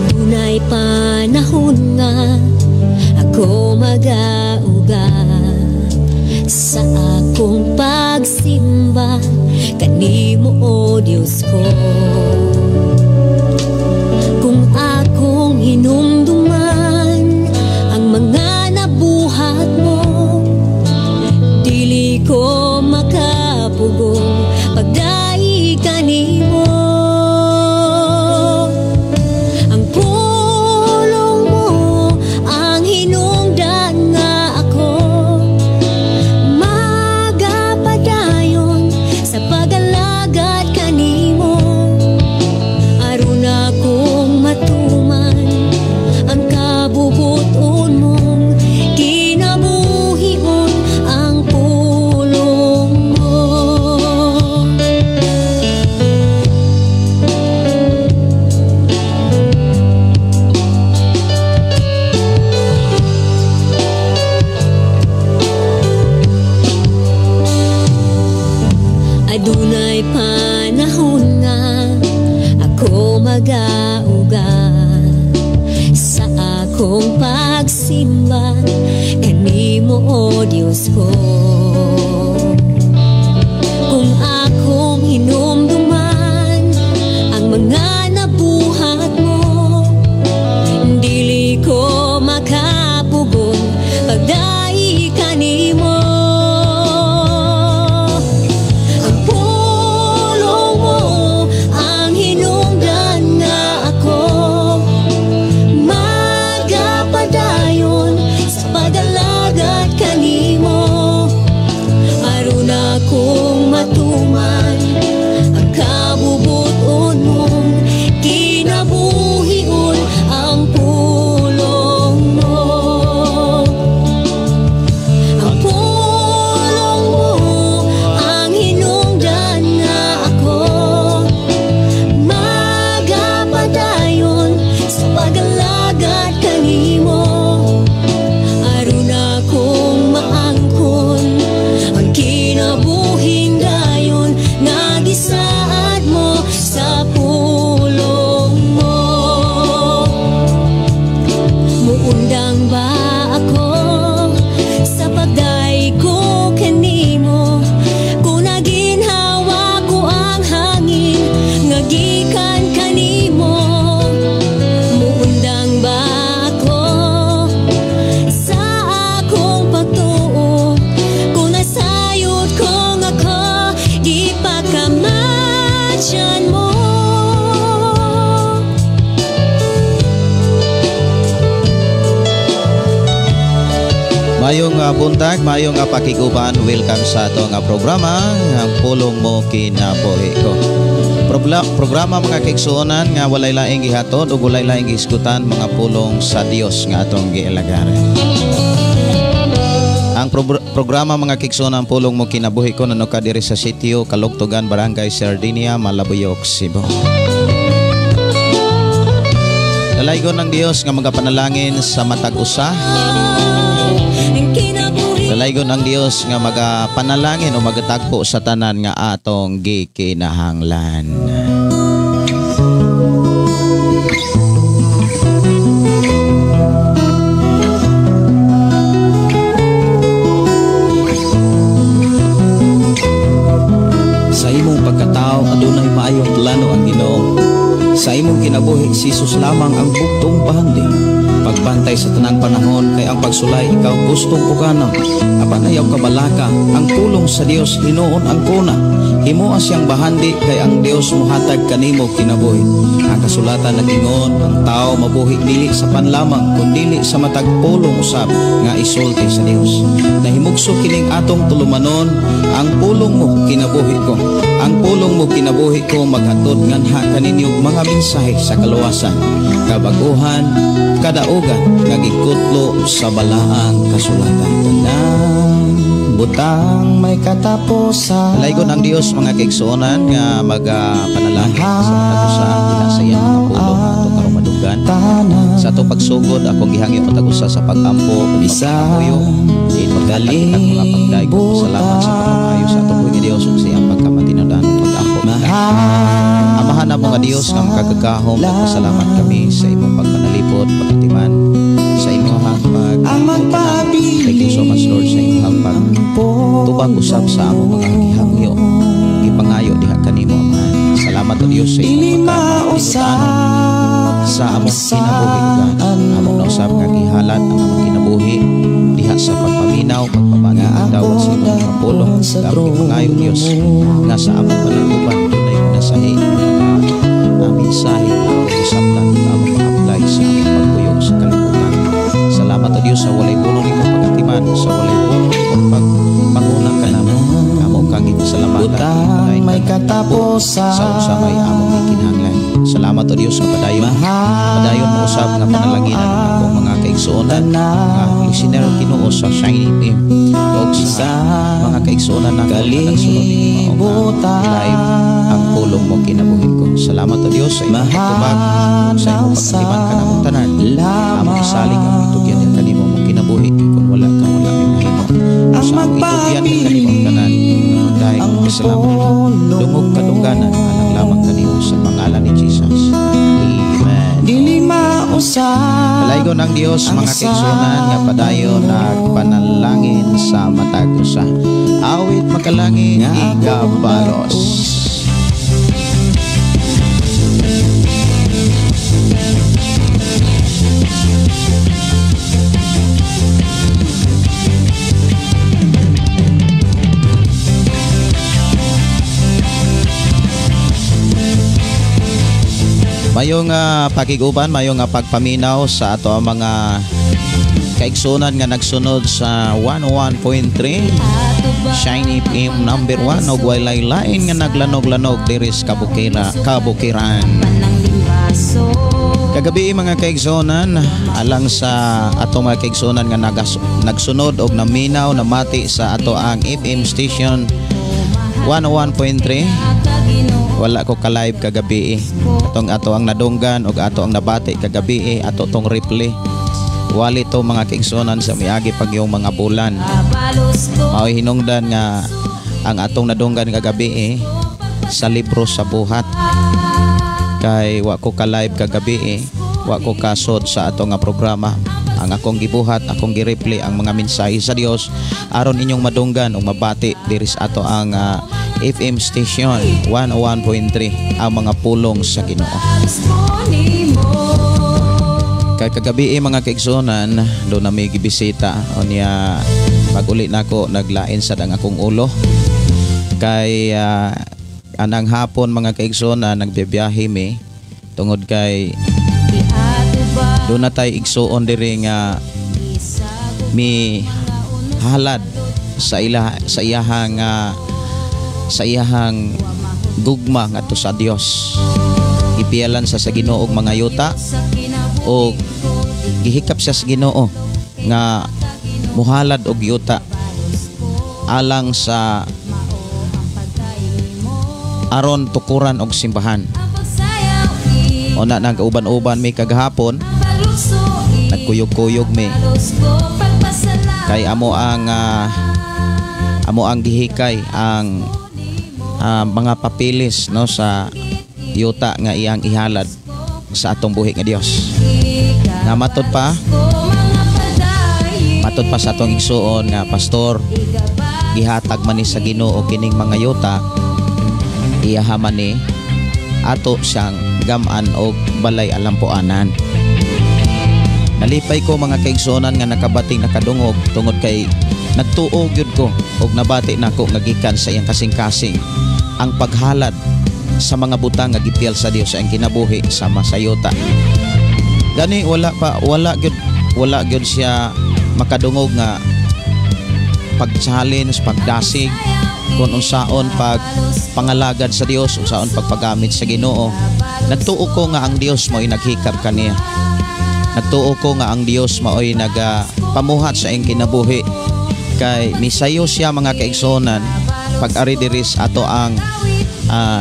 Adunay panahon nga ako magauga sa akong pagsimba kanimo, o Dios ko. Kung akong hinumduman ang mga nabuhat mo, dili ko makapugong pagdaig kanimo. Ang pulong mo ang hinungdan nga ako magapadayon sa pag-alagad kanimo, aron akong matuman ang kabubuton mong kinabuhion ang pulong mo. Adunay panahon nga ako magauga sa akong pagsimba kanimo, o Dios ko. Kung akong hinumduman ang mga nabuhat mo, dili ko makapugon pagdaig kanimo. Ang pulong mo ang hinungdan nga ako magapadayon sa pag-alagad kanimo, aron akong matuman ang kabubuton mong kinabuhion ang pulong mo. Ang pulong mo ang hinungdan nga ako magapadayon sa pag-alagad kanimo, aron akong maangkon ang kinabuhing dayon nga gisaad mo sa pulong mo. Muundang ba ako sa pagday ko kanimo, kung naginhawa ko ang hangin nga gikan kanimo? Muundang ba ako sa akong pagtuo, kung nasayod kong ako gipakamatyan mo? Mayong buntag, mayong pakiguban, welcome sa ato nga programa, ang Pulong Mo Kinabuhi Ko. Programa mga kaigsuonan nga walay laing gihatod ug walay laing gihisgutan mga pulong sa Dios nga atong gialagaran. Ang programa mga kaigsuonan, Pulong Mo Kinabuhi Ko, nanuka diri sa sitio Kalugtugan, Barangay Sardinia, Malabuyok, Cebu. Dalaygon ng Dios nga magapanalangin sa matag usa. Dalaygon ang Dios nga magapanalangin o magatagpo sa tanan nga atong gikinahanglan. Sa imong pagkatao adunay maayong plano ang Ginoo. Sa imong kinabuhi si Jesus lamang ang bugtong bahandi. Pagbantay sa tanang panahon kay ang pagsulay ikaw gustong puganon. Apan ayaw kabalaka, ang pulong sa Dios hinuon ang kuna. Himoa siyang bahandi kay ang Dios mohatag kanimo kinabuhi. Ang kasulatan nag-ingon, ang tao mabuhi dili sa panlamang kundili sa matag pulong usab nga isulti sa Dios. Nahimugso kining atong tulumanon, ang pulong mo kinabuhi ko. Ang pulong mo kinabuhi ko maghatod nganha kaninyo mga mensahe sa kaluwasan, kabaguhan, kadaugan nga gikutlo sa balaang kasulatan. Tanang butang may katapusan. Dalaygon ang Dios mga kaigsuonan nga magapanalangin sa matag usa dila sa iyang mga pulong atong karong madunggan. Sa atong pagsugod akong gihangyo matag usa sa pag-ampo ug pagpangamuyo. Diin maghatag kitag mga pagdaig ug pasalamat sa pagkamayo sa atong buhi nga Dios ug sa iyang pagkamatinud-anong pag-ampo. Amahan Amahan namo nga Dios nga makagagahom, nagpasalamat kami sa imong pagpanalipod, pagatiman, sa imong pag Ang magpabilin Thank you so much, Lord, sa imong pag tubag usab sa among mga gihangyo, gipangayo diha kanimo, Amahan. Salamat o Dios sa Dili imong mausap pagka sa among kinabuhi, God. Among nausab nga gihalad ang among kinabuhi diha sa pagpaminaw, pagpamati ug dawat sa imong mga pulong. Nga among gipangayo, Dios, nga sa among panag-uban dunay nasahi mga mensahe nga among usabtan ug among ma-apply sa among pagkuyog sa kalibutan. Salamat o Dios sa walay puno nimo pagatiman, sa walay puno nimo pagpanguna kanamo. Amo kang gipasalamatan. Butang may katapusan. Sa unsa may among gikinahanglan. Salamat o Dios nga padayon padayon mo usab nga panalanginan ang akong mga kaigsuonan, mga listener, Ginoo, sa Shiny FM ug sa mga kaigsuonan nako nga nagsunod ini mao nga live ang Pulong Mo Kinabuhi Ko. Salamat o Dios sa imong pagtubag ug sa imong pagatiman kanamong tanan. Among isalig ang itugyan niya kanimo among kinabuhi. Kung wala ka, wala mi mahimo. Sa among itugyan niya kanimo ang tanan. Dahil pasalamat, dungog kadungganan alang lamang kanimo sa pangalan ni Jesus. Amen. Dili mausap Palaygon ang Dios, mga kaigsuonan, nga padayon nagpanalangin sa matag usa. Awit makalangit, igabalos. Mayong pakiguban, mayong pagpaminaw sa ato ang mga kaigsunan nga nagsunod sa 101.3 Shiny FM number 1 og walay lain nga naglanog-lanog diri sa Kabukiran. Kagabi, mga kaigsunan, alang sa ato mga kaigsunan nga nagsunod og naminaw, namati sa ato ang FM station 101.3. Wala ko ka-live kagabi. Atong ato ang nadunggan og ato ang nabati kagabi, ato tong replay. Wali to, mga kaigsunan, sa miagi pag yung mga bulan. Mao'y hinungdan nga ang atong nadunggan kagabi sa libro sa buhat. Kay wa ko ka-live kagabi. Wa ko kasod sa atong nga programa. Ang akong gibuhat, akong gi-replay ang mga mensahe sa Dios aron inyong madunggan ug mabati diri sa ato ang FM station 101.3 ang mga pulong sa Ginoo. Kay kagabi mga kaigsuonan, do na may gibisita unya pag-uli nako naglain sad ang akong ulo. Kay anang hapon, mga kaigsuonan, nagbibiyahe mi tungod kay do na tay igsuon diri nga mi halad sa ila sa iyahang sa iyahang gugma ngadto sa Dios. Gipiyalan sa Ginoo og mga yuta og gihikap siya sa Ginoo nga muhalad og yuta alang sa aron tukuran og simbahan. Una nag-uban-uban mi kagahapon, nagkuyog-kuyog mi. Kay amo ang gihikay ang mga papilis, no, sa yuta nga iyang ihalad sa atong buhi nga Dios. Nga matod pa sa atong igsuon nga pastor, gihatag man ni sa Ginoo kining mga yuta, iyaha man ni ato siyang gaman og balay alampuanan. Nalipay ko, mga kaigsuonan, nga nakabating nakadungog tungod kay nagtuo gyud ko og nabati nako nga gikan sa iyang kasing-kasing ang paghalad sa mga butang nga gipiyal sa Dios sa iyang kinabuhi sama sa yuta. Gani wala pa wala gyud siya makadungog nga pag-challenge, pagdasig kung unsaon pag pangalagad sa Dios, unsaon pagpagamit sa Ginoo. Nagtuo ko nga ang Dios mao'y naghikap kaniya. Nagtuo ko nga ang Dios mao'y nagapamuhat sa iyang kinabuhi. Kay misayo siya, mga kaigsuonan, pag-ari diri sa ato ang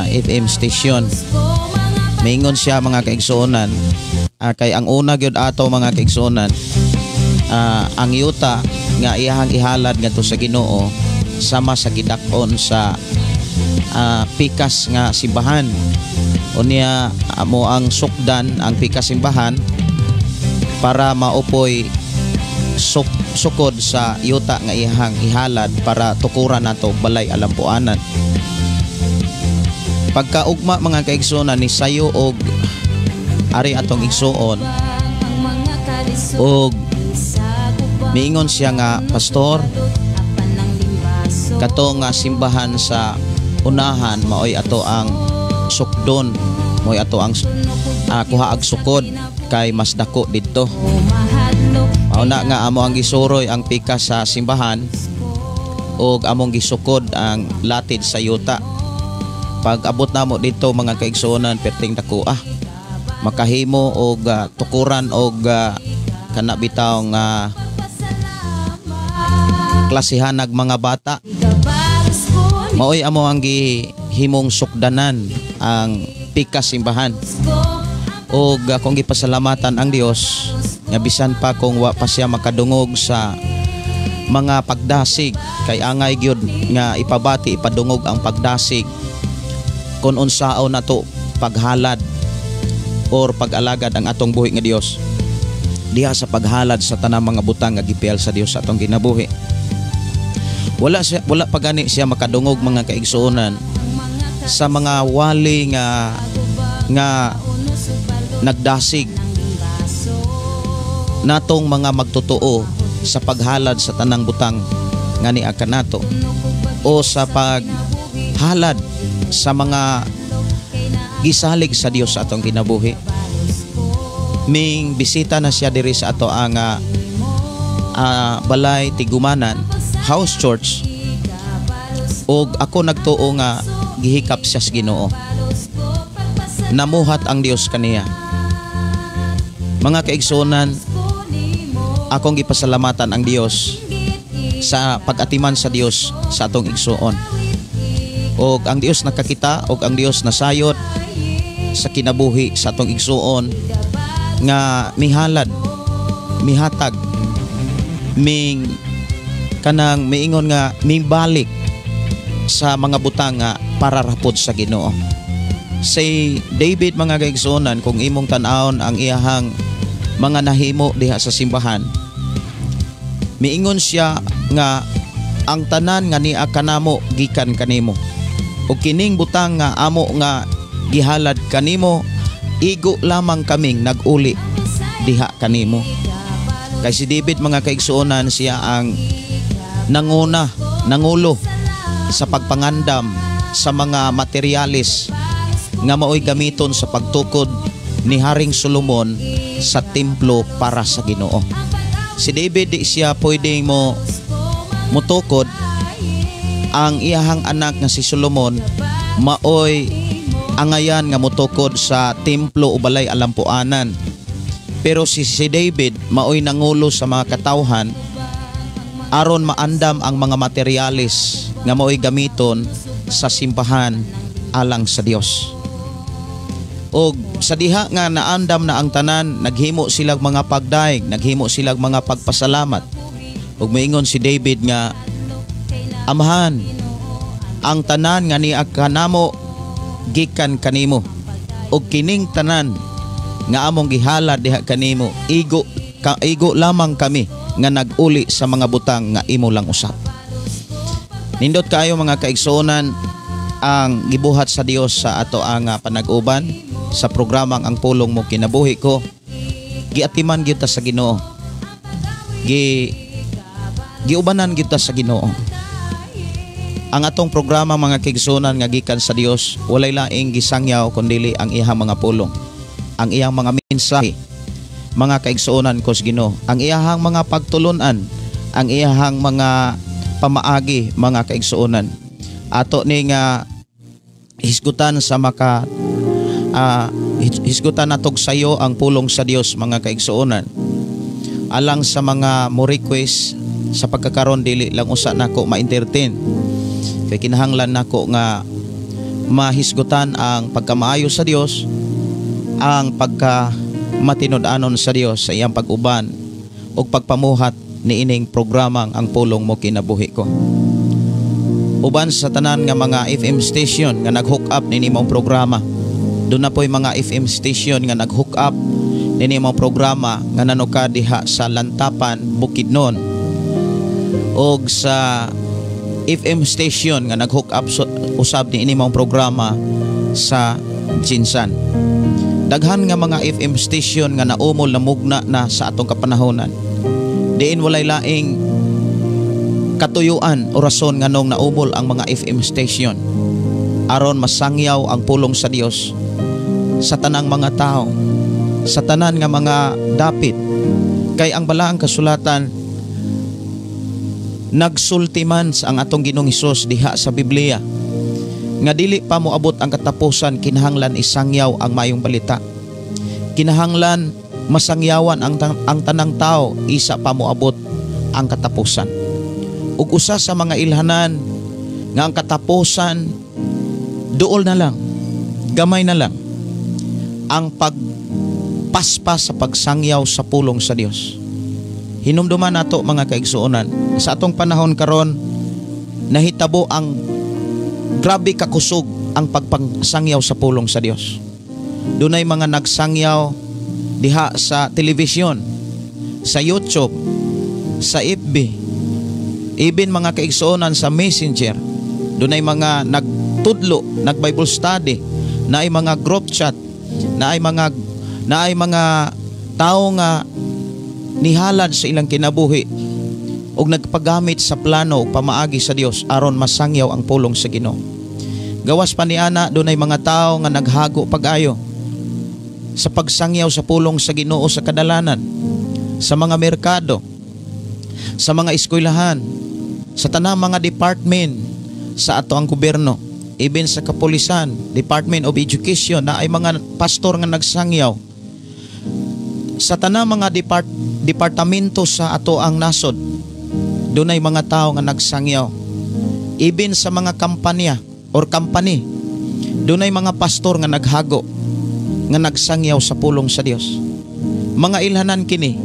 FM station. Mingon siya, mga kaigsuonan, kay ang una gyud ato, mga kaigsuonan, ang yuta nga iyahang ihalad ngadto sa Ginoo sama sa gidak-on sa pikas nga simbahan. Unya amo ang sukdan ang pikasimbahan para maupoy sukod sa yuta nga iyahang ihalad para tukuran nato balay alampuanan. Pagkaugma, mga kaigsuonan, ni sayo og ari atong igsuon og miingon siya nga, "Pastor, kato nga simbahan sa unahan maoy ato ang sukdon, maoy ato ang kuha ag sukod kay mas dako didto." Mao na nga amo ang gisuroy ang pikas sa simbahan ug among gisukod ang latid sa yuta. Pag abot namo dito, mga kaigsuonan, perting dako ah. Makahimo og tukuran og kana bitaw nga klasihanag mga bata. Maoy amo ang gihimong sukdanan ang pikas simbahan. Og akong gipasalamatan ang Dios nga bisan pa kung wa pa siya makadungog sa mga pagdasig, kay angay gyud nga ipabati, ipadungog ang pagdasig kung unsaon nato paghalad or pag-alagad ang atong buhi nga Dios diha sa paghalad sa tanang mga butang nga gipiyal sa Dios sa atong kinabuhi. Wala siya, wala pa gani siya makadungog, mga kaigsuonan, sa mga wali nga nga nagdasig natong mga magtotoo sa paghalad sa tanang butang nga niya kanato o sa paghalad sa mga gisalig sa Dios sa atong kinabuhi. Ming bisita na siya diri sa ato ang balay tigumanan, house church, og ako nagtuo nga gihikap siya sa Ginoo. Namuhat ang Dios kaniya. Mga kaigsuonan, akong gipasalamatan ang Dios sa pag-atiman sa Dios sa atong igsuon. Og ang Dios nakakita og ang Dios nasayod sa kinabuhi sa atong igsuon nga mihalad, mihatag, ming kanang miingon nga mibalik sa mga butang nga para rapod sa Ginoo. Si David, mga kaigsuonan, kung imong tan-awon ang iyahang mga nahimo diha sa simbahan, miingon siya nga ang tanan nga niya kanamo gikan kanimo. O kining butang nga amo nga gihalad kanimo, igo lamang kaming naguli diha kanimo. Kay si David, mga kaigsuonan, siya ang nanguna, nangulo sa pagpangandam sa mga materialis nga maoy gamiton sa pagtukod ni Haring Solomon sa templo para sa Ginoo. Si David, di siya pwedeng mo mutukod. Ang iyahang anak nga si Solomon maoy angayan nga mutukod sa templo o balay alampuanan. Pero si David maoy nangulo sa mga katawhan aron maandam ang mga materialis nga maoy gamiton sa simbahan alang sa Dios. Og sa diha nga naandam na ang tanan, naghimo silang mga pagdaig, naghimo silang mga pagpasalamat. Ug moingon si David nga, "Amahan, ang tanan nga niya kanamo gikan kanimo. Ug kining tanan nga among gihalad diha kanimo, igo ka, igo lamang kami nga naguli sa mga butang nga imo lang usab." Nindot kaayo, mga kaigsuonan, ang gibuhat sa Dios sa ato ang panag-uban sa programang Ang Pulong Mo Kinabuhi Ko. Giatiman gyud ta sa Ginoo. Giubanan gyud ta sa Ginoo. Ang atong programa, mga kaigsuonan, nga gikan sa Dios, walay laing gisangyaw kundili ang iyang mga pulong. Ang iyang mga mensahe, mga kaigsuonan ko sa Ginoo, ang iyahang mga pagtulunan, ang iyahang mga pamaagi, mga kaigsuonan. Ato ni nga hisgutan sa maka hisgutan natog sayo ang pulong sa Dios, mga kaigsuonan. Alang sa mga mo request, sa pagkakaron dili lang usa nako ma-entertain. Kay kinahanglan nako nga mahisgutan ang pagkamaayo sa Dios, ang pagka matinud-anon sa Dios sa iyang pag-uban ug pagpamuhat niining programang Ang Pulong Mo Kinabuhi Ko. Uban sa tanan nga mga FM station nga nag-hook up niini mong programa. Duna po'y mga FM station nga nag-hook up nini mga programa nga nanuka diha sa Lantapan, Bukidnon, og sa FM station nga nag-hook up usab niini mga programa sa GenSan. Daghan nga mga FM station nga naumol, namugna na sa atong kapanahonan. Diin walay laing katuyuan o rason nganong naumol ang mga FM station aron masangyaw ang pulong sa Dios sa tanang mga tao, sa tanan nga mga dapit, kay ang balaang kasulatan, nagsulti man sa ang atong Ginoong Hesus diha sa Biblia nga dili pa moabot ang katapusan, kinahanglan isangyaw ang maayong balita. Kinahanglan masangyawan ang tanang tao isa pa moabot ang katapusan. Ug usa sa mga ilhanan nga ang katapusan duol na lang, gamay na lang, ang pagpaspas sa pagsangyaw sa pulong sa Dios. Hinumduman nato, mga kaigsuonan, sa atong panahon karon nahitabo ang grabe kakusog ang pagpangsangyaw sa pulong sa Dios. Dunay mga nagsangyaw diha sa telebisyon, sa YouTube, sa FB, even, mga kaigsuonan, sa Messenger. Dunay mga nagtudlo, nag-Bible study, naay mga group chat, naay mga tao nga nihalad sa ilang kinabuhi og nagpagamit sa plano ug pamaagi sa Dios aron masangyaw ang pulong sa Ginoo. Gawas pa niana, dunay mga tao nga naghago pag-ayo sa pagsangyaw sa pulong sa Ginoo sa kadalanan, sa mga merkado, sa mga eskwelahan, sa tanang mga department sa ato ang gobyerno, even sa kapulisan, Department of Education, naay mga pastor nga nagsangyaw. Sa tanang mga departamento sa ato ang nasod, dunay mga tao nga nagsangyaw. Even sa mga kampanya or company, dunay mga pastor nga naghago nga nagsangyaw sa pulong sa Dios. Mga ilhanan kini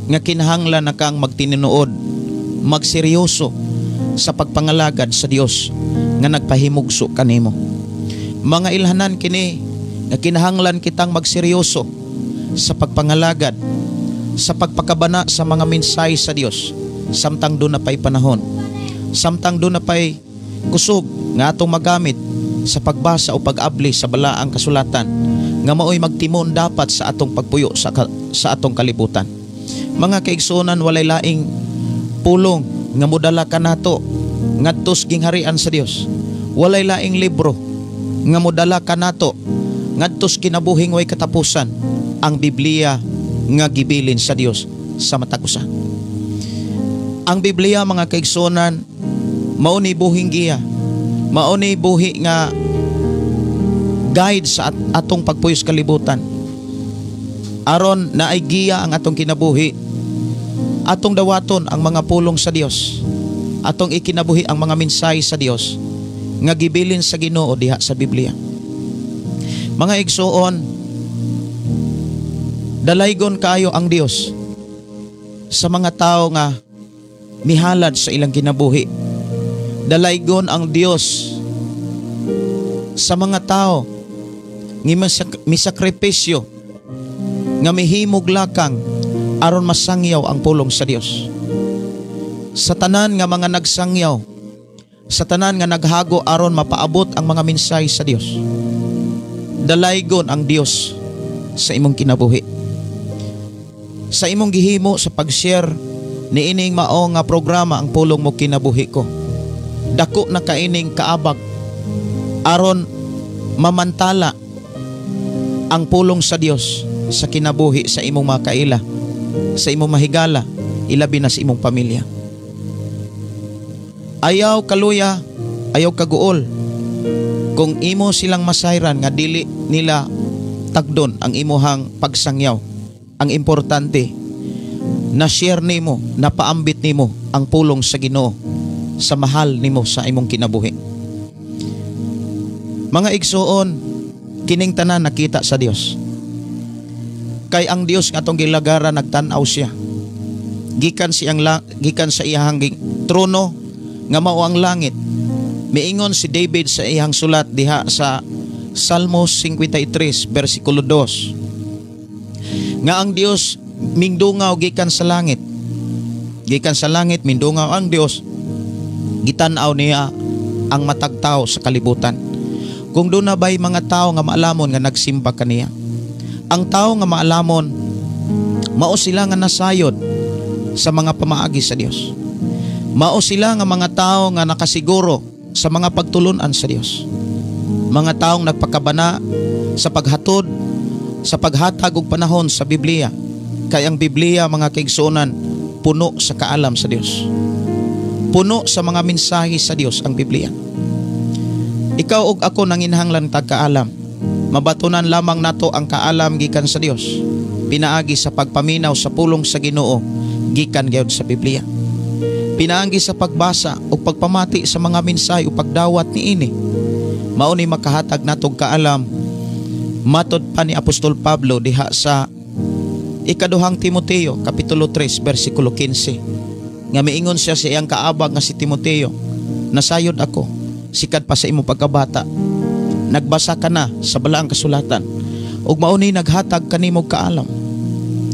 nga kinahanglan na kang magtinuod, magseryoso sa pagpangalagad sa Dios nga nagpahimugso kanimo. Mga ilhanan kini nga kinahanglan kitang magseryoso sa pagpangalagad, sa pagpakabana sa mga mensahe sa Dios samtang duna pa'y panahon. Samtang duna pa'y kusog nga atong magamit sa pagbasa o pag-abli sa balaang kasulatan nga maoy magtimon dapat sa atong pagpuyo sa atong kalibutan. Mga kaigsuonan, walay laing pulong nga modala kanato ngadto sa gingharian sa Dios. Walay laing libro nga modala kanato ngadto sa kinabuhing way katapusan, ang Biblia nga gibilin sa Dios sa matag usa. Ang Biblia, mga kaigsuonan, mao ni buhing giya. Mao ni buhi nga guide sa atong pagpuyo sa kalibutan. Aron naay giya ang atong kinabuhi, atong dawaton ang mga pulong sa Dios. Atong ikinabuhi ang mga mensahe sa Dios nga gibilin sa Ginoo diha sa Biblia. Mga igsuon, dalaygon kayo ang Dios sa mga tao nga mihalad sa ilang kinabuhi. Dalaygon ang Dios sa mga tao nga misakripisyo, nga mihimog lakang aron masangyaw ang pulong sa Dios. Sa tanan nga mga nagsangyaw, sa tanan nga naghago aron mapaabot ang mga mensahe sa Dios, dalaygon ang Dios sa imong kinabuhi. Sa imong gihimo sa pag-share niining mao nga programa, Ang Pulong Mo Kinabuhi Ko, dako na kaining kaabag aron mamantala ang pulong sa Dios sa kinabuhi sa imong mga kaila, sa imong mahigala, ilabi na sa imong pamilya. Ayaw kaluya, ayaw kaguol kung imo silang masayran nga dili nila tagdon ang imuhang pagsangyaw. Ang importante, na share nimo, na paambit nimo ang pulong sa Ginoo sa mahal nimo sa imong kinabuhi. Mga igsuon, kining tanan nakita sa Dios. Kay ang Dios nga atong gilagaran, nagtan-aw siya. Gikan sa iyang trono nga mao ang langit. Miingon si David sa iyang sulat diha sa Salmos 53 versikulo 2 nga ang Dios mingdungaw gikan sa langit. Gikan sa langit mindungaw ang Dios, gitan-aw niya ang matag tao sa kalibutan, kung doon na ba'y mga tao nga maalamon nga nagsimba kaniya. Ang tao nga maalamon, mao sila nga nasayod sa mga pamaagi sa Dios. Mao sila nga mga tao nga nakasiguro sa mga pagtulunan sa Dios. Mga taong nagpakabana sa paghatod, sa paghatag og panahon sa Biblia. Kay ang Biblia, mga kaigsuonan, puno sa kaalam sa Dios. Puno sa mga mensahe sa Dios ang Biblia. Ikaw ug ako, nanginhanglan tag kaalam. Mabatunan lamang nato ang kaalam gikan sa Dios pinaagi sa pagpaminaw sa pulong sa Ginoo gikan gyud sa Biblia. Pinaagi sa pagbasa o pagpamati sa mga mensahe o pagdawat niini. Mao ni makahatag natog kaalam, matod pa ni Apostol Pablo diha sa Ikaduhang Timoteo kapitulo 3 bersikulo 15 nga miingon siya sa iyang kaabag nga si Timoteo, "Nasayod ako, sikad pa sa imo pagkabata nagbasa ka na sa balaang kasulatan ug mao ni naghatag kanimo kaalam."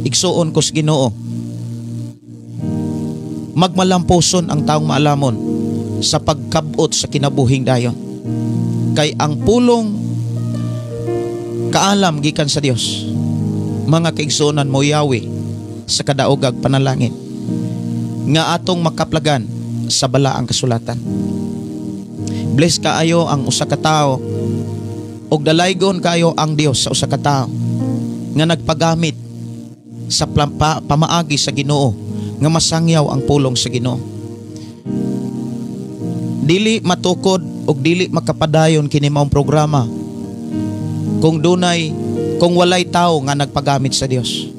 Igsuon ko sa Ginoo, magmalampuson ang taong maalamon sa pagkabot sa kinabuhing dayon, kay ang pulong kaalam gikan sa Dios, mga kaigsuonan, moyawi sa kadaogag panalangin nga atong makaplagan sa balaang kasulatan. Bless kaayo ang usa ka tawo og dalaygon kaayo ang Dios sa usa ka tawo nga nagpagamit sa pamaagi sa Ginoo nga masangyaw ang pulong sa Ginoo. Dili matukod og dili makapadayon kini maong programa kung walay tao nga nagpagamit sa Dios.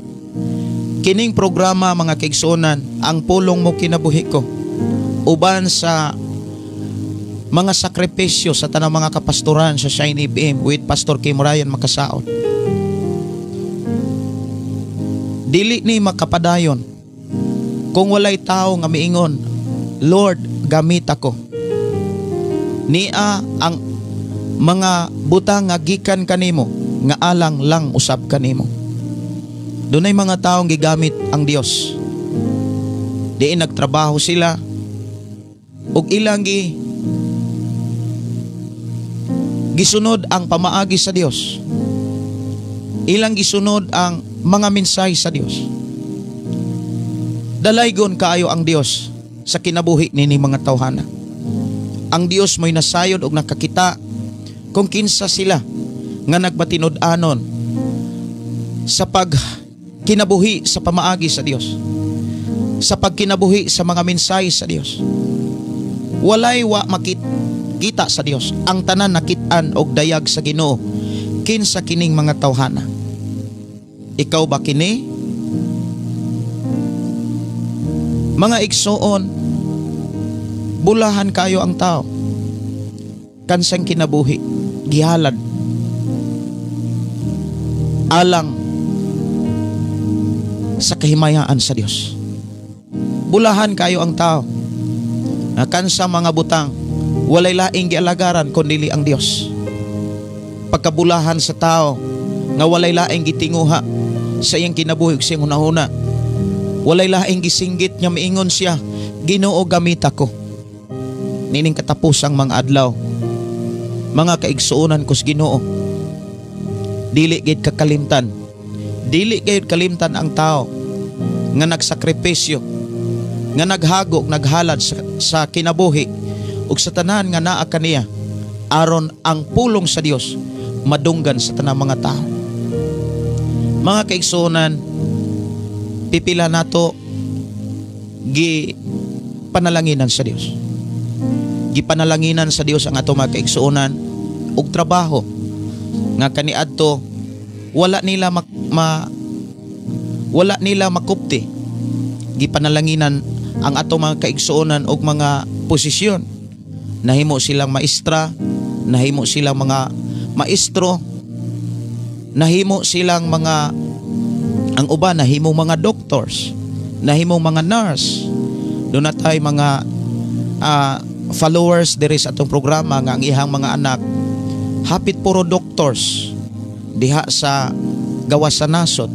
Kining programa, mga kaigsuonan, ang Pulong Mo Kinabuhi Ko, uban sa mga sakripisyo sa tanang mga kapastoran sa Shine FM with Pastor Kim Ryan Makasaon, dili ni makapadayon kung walay tao nga miingon, "Lord, gamit ako. Nia ang mga butang nga gikan kanimo nga alang lang usab kanimo." Dunay mga taong gigamit ang Dios. Diin nagtrabaho sila ug ilang gisunod ang pamaagi sa Dios. Ilang gisunod ang mga mensahe sa Dios. Dalaygon kaayo ang Dios sa kinabuhi nini mga tawhana. Ang Dios mo'y nasayod og nakakita kung kinsa sila nga nagmatinud-anon sa pagkinabuhi sa pamaagi sa Dios, sa pagkinabuhi sa mga mensahe sa Dios. Walay wa makita sa Dios. Ang tanan nakit-an og dayag sa Ginoo kinsa kining mga tawhana. Ikaw ba kini? Mga igsoon, bulahan kayo ang tao kansang kinabuhi gihalad alang sa kahimayaan sa Dios. Bulahan kayo ang tao na kansa mga butang walay laing gialagaran kundi ang Dios. Pagkabulahan sa tao nga walay laing gitinguha sa iyang kinabuhi ug sa iyang hunahuna, walay laing gisinggit nga miingon siya, "Ginoo, gamit ako." Nining katapusang mga adlaw, mga kaigsuonan ko sa Ginoo, dili gid kakalimtan, dili gayud kalimtan ang tao nga nagsakripisyo, nga naghagok, naghalad sa kinabuhi ug sa tanan nga naa kaniya aron ang pulong sa Dios madunggan sa tanang mga tao. Mga kaigsuonan, pipila nato gi panalanginan sa Dios. Gipanalanginan sa Dios ang ato mga kaigsuonan og trabaho nga kaniadto wala nila makupti. Gipanalanginan ang ato mga kaigsuonan og mga posisyon. Nahimo silang maestra, nahimo silang mga maestro, nahimo silang mga, ang uban nahimo mga doctors, nahimo mga nurse. Doon na tayo mga followers diri sa atong programa nga ang ihang mga anak Hapit puro doctors diha sa gawas sa nasod.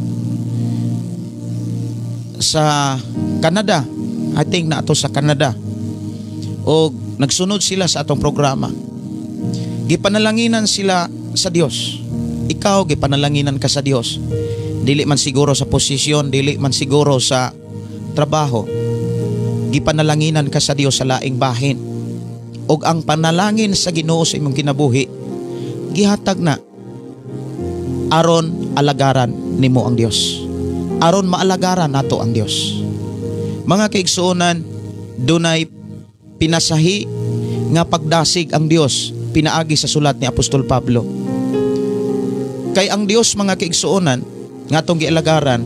Sa Canada, I think na ato sa Canada. O nagsunod sila sa atong programa. Gipanalanginan sila sa Dios. Ikaw, gipanalanginan ka sa Dios. Dili man siguro sa posisyon, dili man siguro sa trabaho. Gipanalanginan ka sa Dios sa laing bahin. Og ang panalangin sa Ginoo sa imong kinabuhi, gihatag na aron alagaran nimo ang Dios. Aron maalagaran nato ang Dios. Mga kaigsuonan, dunay pinasahi nga pagdasig ang Dios pinaagi sa sulat ni Apostol Pablo. Kay ang Dios, mga kaigsuonan, nga atong gialagaran,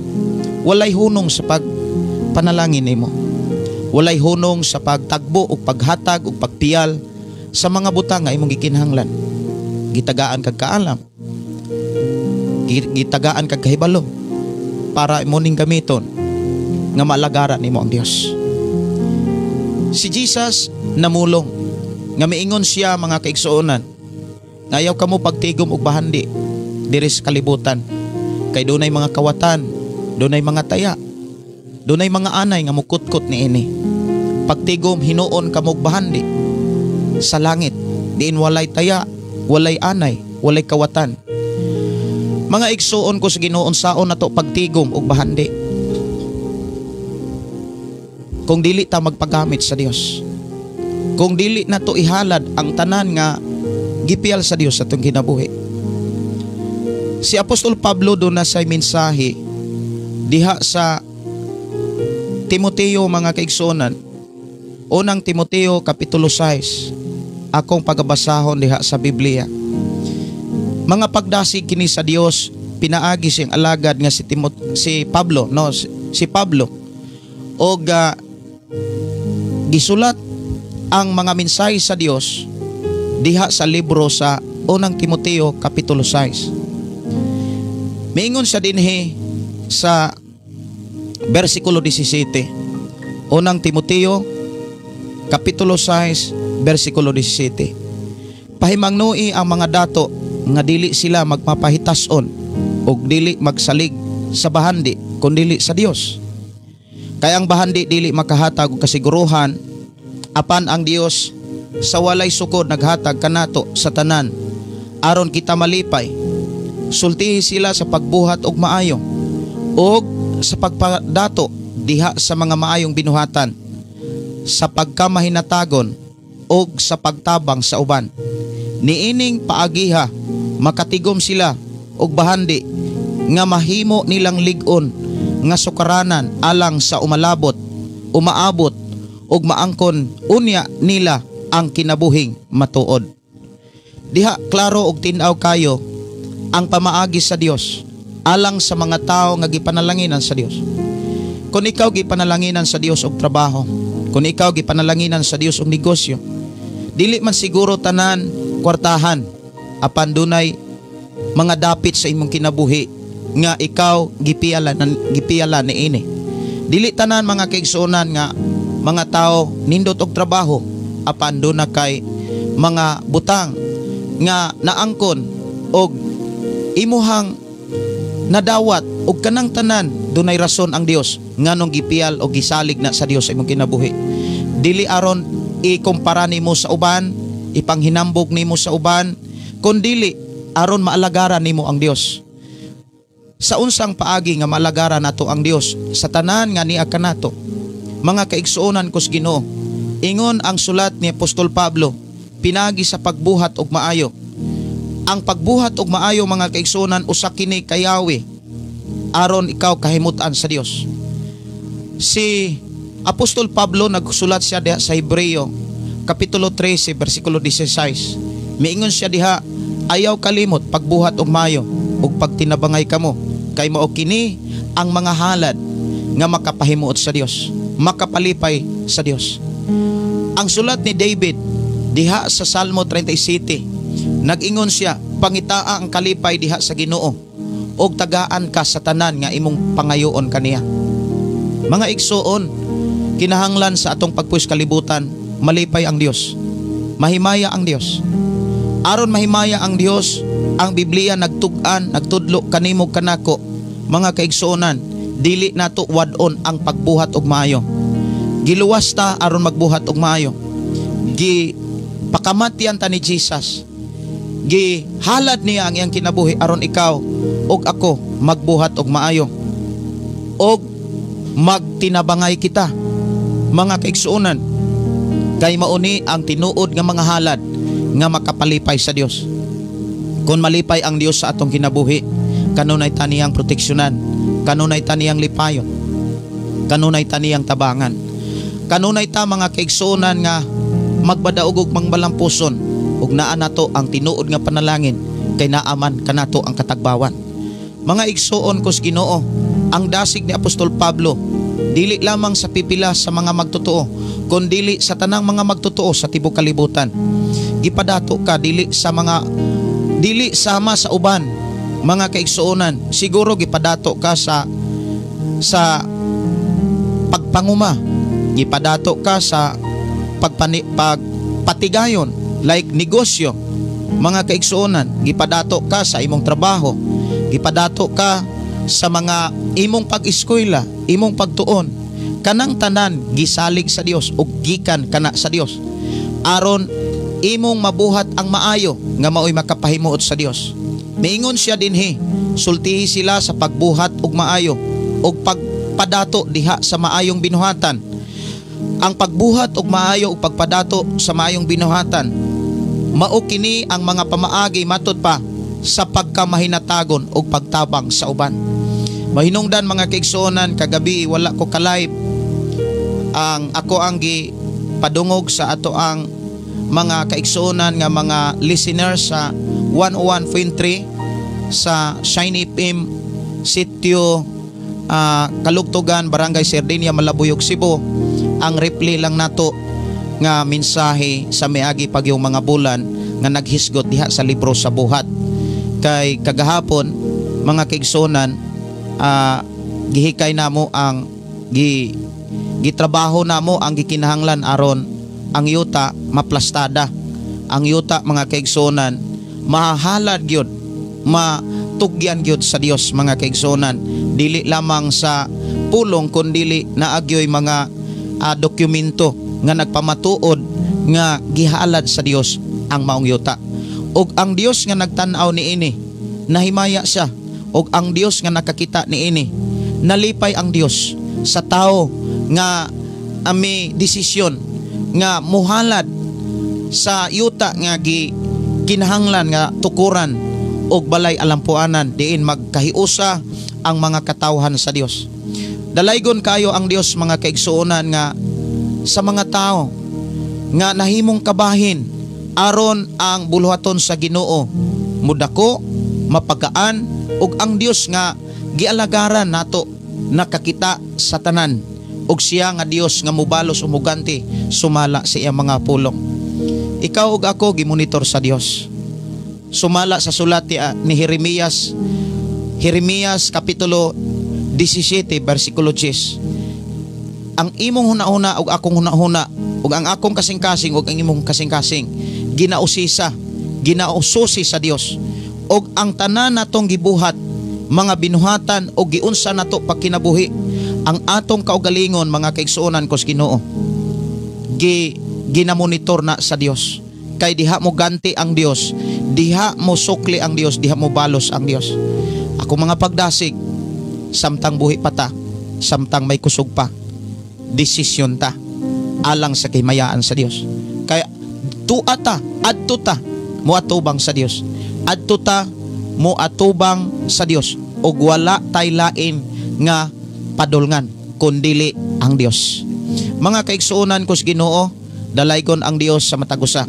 walay hunong sa pagpanalangin nimo. Walay hunong sa pagtagbo o paghatag o pagpiyal sa mga butang nga imong gikinahanglan. Gitagaan kag kaalam. Gitagaan kag kahibalo para imo ning gamiton nga maalagaran nimo ang Dios. Si Jesus namulong nga miingon siya, mga kaigsuonan, nga ayaw kamo pagtigom og bahandi diri sa kalibutan kay dunay mga kawatan, dunay mga taya, dunay mga anay nga mukutkot niini. Pagtigom hinuon kamo og bahandi sa langit, diin walay taya, walay anay, walay kawatan. Mga igsuon ko sa Ginoo, unsaon nato pagtigom og bahandi kung dili ta magpagamit sa Dios? Kung dili nato ihalad ang tanan nga gipiyal sa Dios sa atong kinabuhi. Si Apostol Pablo duna say mensahe diha sa Timoteo, mga kaigsuonan. Unang Timoteo kapitulo 6, akong pagabasahon diha sa Biblia. Mga pagdasig kini sa Dios pinaagi siyang alagad nga si Pablo, no, si Pablo, og gisulat ang mga mensahe sa Dios diha sa libro sa Unang Timoteo kapitulo 6. Miingon siya dinhi sa versikulo 17. Unang Timoteo kapitulo 6 versikulo 17. Pahimangnoi ang mga dato nga dili sila magmapahitason ug dili magsalig sa bahandi kun dili sa Dios. Kay ang bahandi dili makahatag og kasiguruhan, apan ang Dios sa walay sukod naghatag kanato sa tanan aron kita malipay. Sultihi sila sa pagbuhat og maayo ug sa pagpadato diha sa mga maayong binuhatan, sa pagkamahinatagon ug sa pagtabang sa uban. Niining paagiha makatigom sila og bahandi nga mahimo nilang lig-on nga sukaranan alang sa umalabot, umaabot ug maangkon unya nila ang kinabuhing matuod. Diha klaro og tin-aw kayo ang pamaagi sa Dios alang sa mga tao nga gipanalanginan sa Dios. Kung ikaw gipanalanginan sa Dios og trabaho, kung ikaw gipanalanginan sa Dios og negosyo, dili man siguro tanan kwartahan, apan dunay mga dapit sa imong kinabuhi nga ikaw gipiyala gipiyala niini. Dili tanan, mga kaigsuonan, nga mga tao nindot og trabaho, apan duna kay mga butang nga naangkon og imuhang nadawat, og kanang tanan dunay rason ang Dios nganong gipiyal o gisalig na sa Dios sa imong kinabuhi. Dili aron ikumpara nimo sa uban, ipanghinambog nimo sa uban, kundili aron maalagaran nimo ang Dios. Sa unsang paagi nga maalagaran nato ang Dios sa tanan nga niya kanato? Mga kaigsuonan ko sa Ginoo, ingon ang sulat ni Apostol Pablo, pinagi sa pagbuhat og maayo. Ang pagbuhat og maayo, mga kaigsuonan, usa kini kayawi aron ikaw kahimutan sa Dios. Si Apostol Pablo, nagsulat siya diha sa Hebreo kapitulo 13 bersikulo 16. Miingon siya diha, "Ayaw kalimot pagbuhat og maayo ug pagtinabangay kamo, kay mao kini ang mga halad nga makapahimuot sa Dios, makapalipay sa Dios." Ang sulat ni David diha sa Salmo 37, nag-ingon siya, "Pangitaa ang kalipay diha sa Ginoo ug tagaan ka sa tanan nga imong pangayoon kaniya." Mga igsuon, kinahanglan sa atong pagpuyo kalibutan, malipay ang Dios. Mahimaya ang Dios. Aron mahimaya ang Dios, ang Biblia nagtug-an, nagtudlo kanimo kanako, mga kaigsuonan, dili nato wad-on ang pagbuhat og maayo. Giluwas ta aron magbuhat og maayo. Gi pakamatyan ta ni Jesus. Gihalad niya ang iyang kinabuhi aron ikaw ug ako magbuhat og maayo. Og magtinabangay kita, mga kaigsuonan, kay mauni ang tinuod nga mga halad nga makapalipay sa Dios. Kung malipay ang Dios sa atong kinabuhi, kanunay ta niyang proteksyonan, kanunay ta niyang lipayon, kanunay ta niyang tabangan. Kanunay ta, mga kaigsuonan, nga magbadaog og mangbalampuson ug naa nato ang tinuod nga panalangin kay naaman kanato ang katagbawan. Mga igsuon kos Ginoo, ang dasig ni Apostol Pablo dili lamang sa pipila sa mga magtotoo kundili sa tanang mga magtotoo sa tibok kalibutan. Gipadato ka dili sa mga dili sama sa uban, mga kaigsuonan. Siguro gipadato ka sa pagpanguma, gipadato ka sa pagpatigayon, like negosyo, mga kaigsuonan. Gipadato ka sa imong trabaho, gipadato ka sa mga imong pag-eskwela, imong pagtuon. Kanang tanan gisalig sa Dios ug gikan kana sa Dios aron imong mabuhat ang maayo nga maoy makapahimuot sa Dios. Miingon siya dinhi, sultihi sila sa pagbuhat og maayo ug pagpadato diha sa maayong binuhatan. Ang pagbuhat og maayo ug pagpadato sa maayong binuhatan, mao kini ang mga pamaagi matud pa sa pagkamahinatagon ug pagtabang sa uban. Mahinungdan, mga kaigsuonan, kagabi wala ko ka-live. Ang ako ang gi padungog sa ato ang mga kaigsuonan nga mga listeners sa 101.3 sa Shiny FM, Sitio Kalugtugan, Barangay Sardinia, Malabuyok, Cebu. Ang replay lang nato nga mensahe sa miagi pag yung mga bulan nga naghisgot diha sa libro sa Buhat. Kay kagahapon, mga kaigsuonan, gihikay namo ang gitrabaho namo ang gikinahanglan aron ang yuta maplastada. Ang yuta, mga kaigsuonan, mahalad gyud, matugyan gyud sa Dios, mga kaigsuonan, dili lamang sa pulong kundili naagyoy mga dokumento nga nagpamatuod nga gihalad sa Dios ang maong yuta. Ug ang Dios nga nagtan-aw niini, nahimaya siya. Ug ang Dios nga nakakita niini, nalipay ang Dios sa tao nga ami desisyon nga muhalad sa yuta nga gi kinahanglan nga tukuran og balay alampuanan diin magkahiusa ang mga katawhan sa Dios. Dalaygon kayo ang Dios, mga kaigsuonan, nga sa mga tao nga nahimong kabahin aron ang buluhaton sa Ginoo mudako, mapagaan, ug ang Dios nga gialagaran nato nakakita sa tanan ug siya nga Dios nga mubalos o muganti sumala sa iyang mga pulong. Ikaw ug ako gimonitor sa Dios. Sumala sa sulat ni Jeremias, Jeremias kapitulo 17 bersikulo 10. Ang imong hunahuna ug akong hunahuna ug ang akong kasing-kasing ug ang imong kasing-kasing ginausisa, ginaususi sa Dios. Ug ang tanan natong gibuhat, mga binuhatan o giunsa nato pagkinabuhi, ang atong kaugalingon, mga kaigsuonan kos Ginoo, ginamonitor na sa Dios. Kay diha mo ganti ang Dios, diha mo sukli ang Dios, diha mo balos ang Dios. Ako mga pagdasig, samtang buhi pa ta, samtang may kusog pa, desisyon ta alang sa kahimayaan sa Dios. Kaya tua ta, adto ta moatubang sa Dios. Adto ta moatubang sa Dios ug wala tay lain nga padulngan kundili ang Dios. Mga kaigsuonan ko sa Ginoo, dalaygon ang Dios sa matag usa.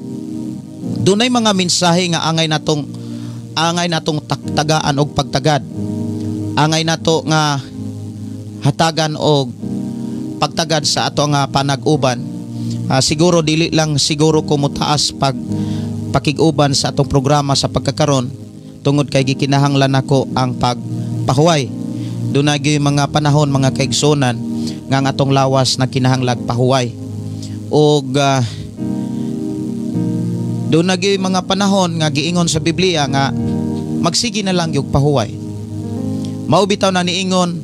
Dunay mga mensahe nga angay natong tagaan og pagtagad. Angay nato nga hatagan og pagtagad sa ato nga panag-uban. Siguro dili lang siguro ko motaas pag pakig-uban sa atong programa sa pagkakaron tungod kay gikinahanglan nako ang pagpahuway. Dunay gyud mga panahon, mga kaigsunan, nga ang atong lawas na kinahanglag pahuway. Og Doon na gyud mga panahon nga giingon sa Biblia nga magsige na lang yung pahuway. Mao bitaw na niingon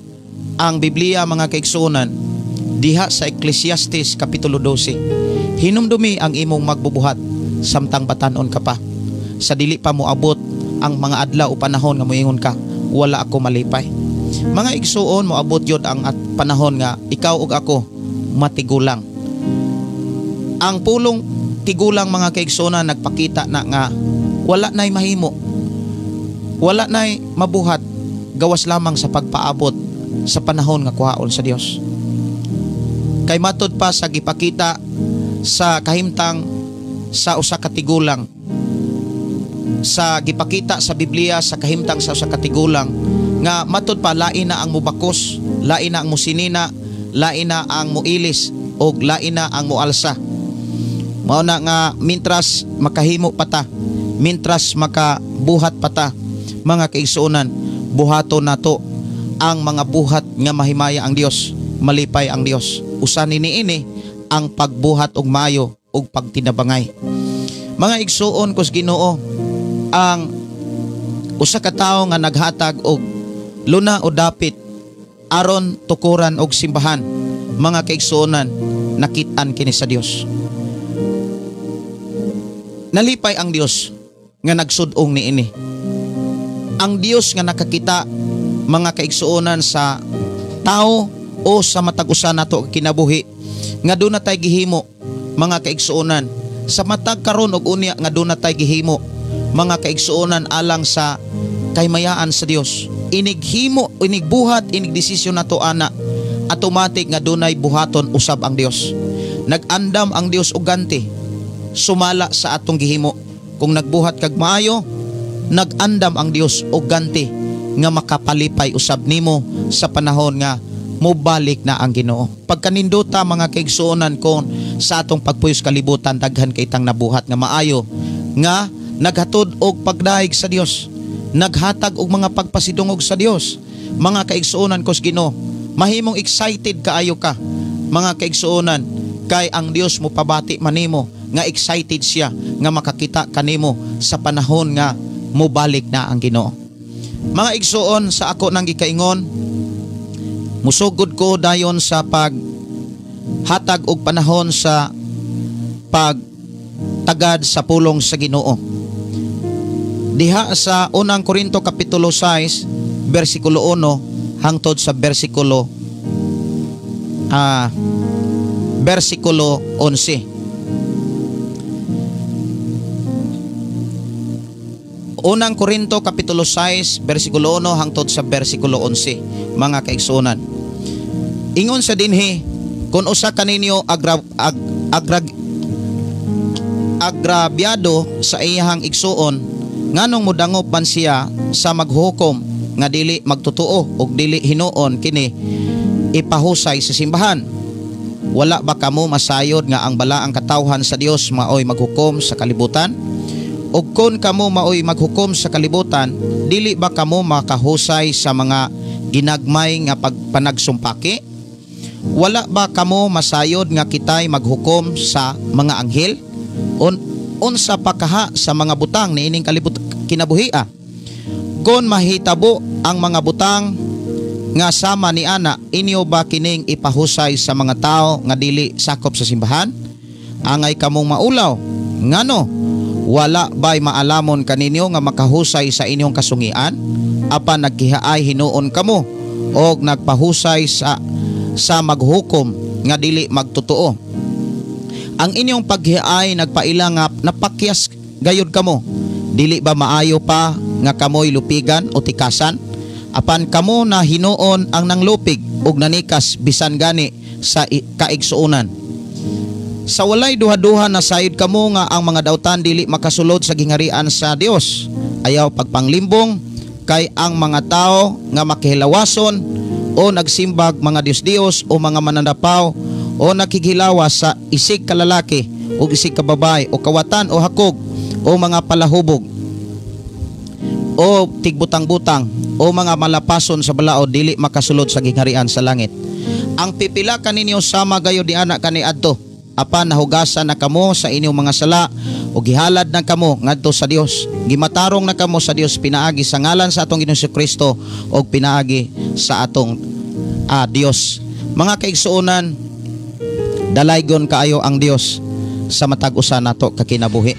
ang Biblia, mga kaigsuonan, diha sa Ecclesiastes Kapitulo 12. Hinumdumi ang imong magbubuhat samtang batanon ka pa. Sa dili pa moabot ang mga adlaw o panahon nga moingon ka, "Wala ako malipay." Mga igsuon, moabot yun ang at panahon nga ikaw ug ako matigulang. Ang pulong tigulang, mga kaigsuonan, nagpakita na nga wala na'y mahimo. Wala na'y mabuhat gawas lamang sa pagpaabot sa panahon nga kuhaon sa Dios. Kay matod pa sa gipakita sa kahimtang sa usa ka tigulang, sa gipakita sa Biblia sa kahimtang sa usa ka tigulang, nga matod pa lain na ang mubakos, lain na ang musinina, lain na ang muilis og lain na ang mualsa. Mao na nga mintras makahimo pa ta, mintras makabuhat pa ta, mga kaigsuonan, buhaton nato ang mga buhat nga mahimaya ang Dios, malipay ang Dios. Usa ni niini ang pagbuhat og maayo ug pagtinabangay. Mga igsuon kus Ginoo, ang usa ka tawo nga naghatag og luna o dapit aron tukuran og simbahan, mga kaigsuonan, nakit-an kini sa Dios. Nalipay ang Dios nga nagsud-ong niini. Ang Dios nga nakakita, mga kaigsuonan, sa tao o sa matag usa nato kinabuhi nga duna tay gihimo, mga kaigsuonan, sa matag karon og unya nga duna tay gihimo, mga kaigsuonan, alang sa kahimayaan sa Dios. Inighimo, inigbuhat, inigdesisyon nato ana, automatic nga dunay buhaton usab ang Dios. Nag-andam ang Dios og ganti sumala sa atong gihimo. Kung nagbuhat kag maayo, nag-andam ang Dios og ganti nga makapalipay usab nimo sa panahon nga mobalik na ang Ginoo. Pagkanindota, mga kaigsuonan, kon sa atong pagpuyos kalibutan daghan kay tang nabuhat nga maayo nga naghatod og pagdaig sa Dios, naghatag og mga pagpasidungog sa Dios. Mga kaigsuonan ko sa Ginoo, mahimong excited kaayo ka, mga kaigsuonan, kay ang Dios mo pabati manimo nga excited siya nga makakita kanimo sa panahon nga mobalik na ang Ginoo. Mga igsuon, sa ako nang gikaingon, musugod ko dayon sa pag hatag og panahon sa pagtagad sa pulong sa Ginoo. Diha sa Unang Korinto kapitulo 6 bersikulo 1 hangtod sa bersikulo 11. Unang Korinto kapitulo 6 bersikulo 1 hangtod sa bersikulo 11, mga kaigsuonan. Ingon sa dinhi, kung usa kaninyo agrabyado sa iyahang igsuon, nganong mudangop man siya sa maghukom nga dili magtotoo og dili hinuon kini ipahusay sa simbahan? Wala ba kamo masayod nga ang balaang katawhan sa Dios maoy maghukom sa kalibutan? Og kon kamo maoy maghukom sa kalibutan, dili ba kamo makahusay sa mga ginagmay nga pagpanagsumpaki? Wala ba kamo masayod nga kitay maghukom sa mga anghel? Unsa pa kaha sa mga butang niining kinabuhia? Kon mahitabo ang mga butang nga sama ni ana, inyo ba kining ipahusay sa mga tao nga dili sakop sa simbahan? Angay kamong maulaw. Ngano? Wala ba'y maalamon kaninyo nga makahusay sa inyong kasungian? Apan naggihaay hinuon kamo og nagpahusay sa maghukom nga dili magtotoo. Ang inyong paghiay nagpaila nga napakyas gayud kamo. Dili ba maayo pa nga kamoy lupigan o tikasan? Apan kamo na hinuon ang nanglupig og nanikas bisan gani sa kaigsuonan. Sa walay duha-duha na sayod kamo nga ang mga dautan dili makasulod sa gihangarian sa Dios. Ayaw pagpanglimbong, kay ang mga tao nga makihilawason o nagsimbag mga Diyos-Diyos o mga mananapaw o nakighilawas sa isig kalalaki o isig kababae o kawatan o hakog o mga palahubog o tigbutang-butang o mga malapason sa balaod dili makasulod sa gingharian sa langit. Ang pipila kaninyo sama gayo di ana kaniadto, apan nahugasan na kamo sa inyong mga sala O gihalad na kamo ngadto sa Dios. Gimatarong na kamo sa Dios pinaagi sa ngalan sa atong Ginoong Kristo og pinaagi sa atong Dios. Mga kaigsuonan, dalaygon kaayo ang Dios sa matag usa nato kakinabuhi.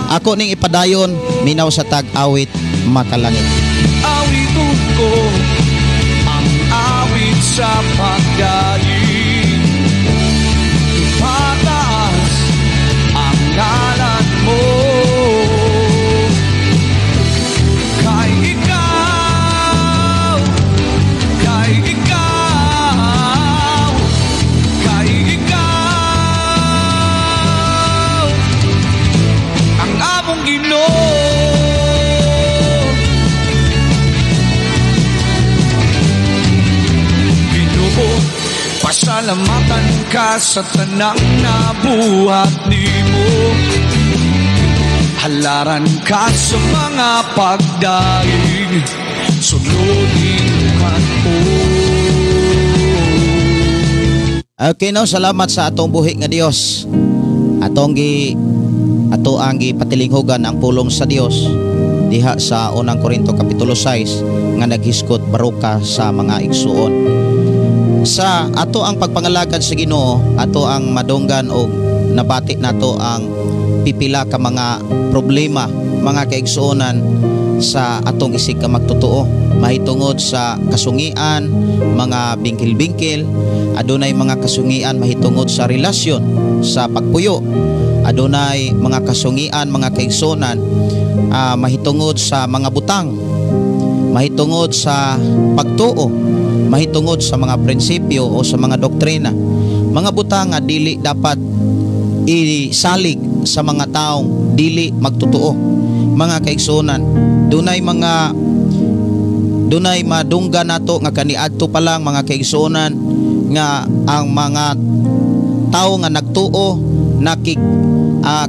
Ako ning ipadayon, minaw sa tag-awit makalangit. Awiton ko ang awit sa pagdaig. Ipataas ang ngalan mo. Kay ikaw, kay ikaw, kay ikaw ang among Ginoo. Ginoo, pasalamatan ka sa tanang nabuhat nimo. Halaran ka sa mga pagdaig, sulodin ka ko. Okay, no, salamat sa atong buhi nga Dios. Ato ang gipatilinghugan ang pulong sa Dios diha sa unang Korinto kapitulo 6 nga naghisgot baruka sa mga igsuon. Sa ato ang pagpangalagad sa Ginoo, ato ang madunggan og nabati nato ang pipila ka mga problema, mga kaigsuonan, sa atong isig ka magtotoo mahitungod sa kasungian, mga bingkil-bingkil, adunay mga kasungian mahitungod sa relasyon, sa pagpuyo, adunay mga kasungian, mga kaigsuonan, mahitungod sa mga butang, mahitungod sa pagtuo, mahitungod sa mga prinsipyo o sa mga doktrina. Mga butang nga dili dapat isalig sa mga taong dili magtotoo. Mga kaigsuonan, dunay madungga nato nga kaniadto pa lang, mga kaigsuonan, nga ang mga tawo nga nagtuo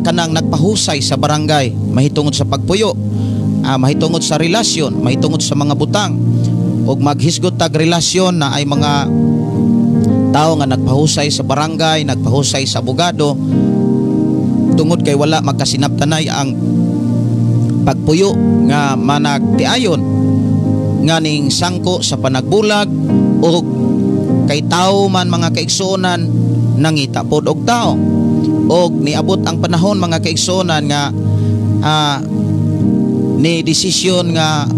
kanang nagpahusay sa barangay mahitungod sa pagpuyo, mahitungod sa relasyon, mahitungod sa mga butang, og maghisgot tag relasyon na ay mga tao nga nagpahusay sa barangay, nagpahusay sa abogado tungod kay wala magkasinabtanay ang pagpuyo nga managtiayon nga ning sangko sa panagbulag, og kay tao man, mga kaigsuonan, nangita pod og tao. Og niabot ang panahon, mga kaigsuonan, nga ni desisyon nga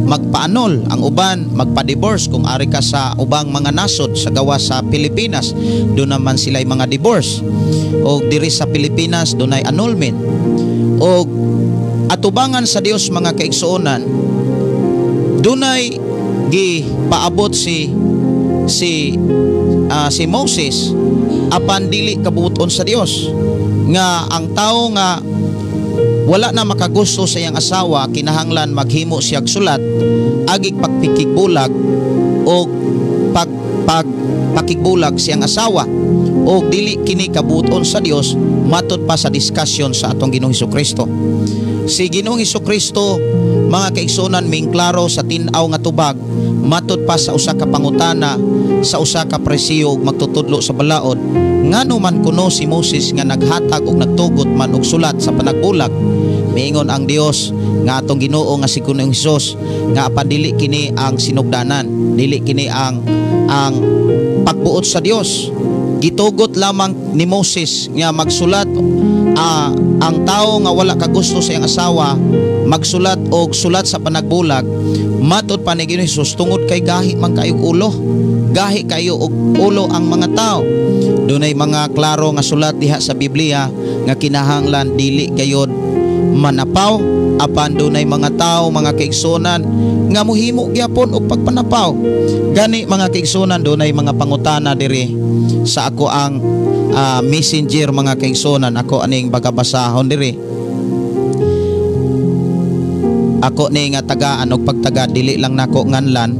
magpaanol ang uban, magpa-divorce. Kung ari ka sa ubang mga nasod sa gawas sa Pilipinas, doon naman sila'y mga divorce, og diri sa Pilipinas dunay annulment. Og atubangan sa Dios, mga kaigsuonan, dunay gipaabot si Moses apan dili kabuoton sa Dios nga ang tao nga wala na makagusto sa iyang asawa kinahanglan maghimo siyag sulat agig pagpikigbulag o pagpakigbulag siyang asawa, o dili kini kabuoton sa Dios matud pa sa diskusyon sa atong Ginoong Hesukristo. Si Ginoong Hesukristo, mga kaigsuonan, mingklaro sa tin-aw nga tubag matud pa sa usa ka pangutana sa usa ka presiyo ug magtutudlo sa balaod, ngano man kuno si Moses nga naghatag og nagtugot man og sulat sa panagbulag. Miingon ang Dios nga atong Ginoo nga si Ginoong Hesus nga apan dili kini ang sinugdanan, dili kini ang pagbuot sa Dios. Gitugot lamang ni Moses nga magsulat ang tao nga wala kagusto sa iyang asawa magsulat og sulat sa panagbulag matud pa ni Ginoong Hesus tungod kay gahi man kayo ulo, gahi kayo og ulo ang mga tao. Dunay mga klaro nga sulat diha sa Biblia nga kinahanglan dili gayod manapaw, apan dunay mga tao, mga kaigsuonan, nga mohimo gyapon og pagpanapaw. Gani, mga kaigsuonan, dunay mga pangutana diri sa ako ang messenger, mga kaigsuonan. Ako aning bagabasahon diri. Ako ni nga tagaan og pagtaga, dili lang nako nganlan.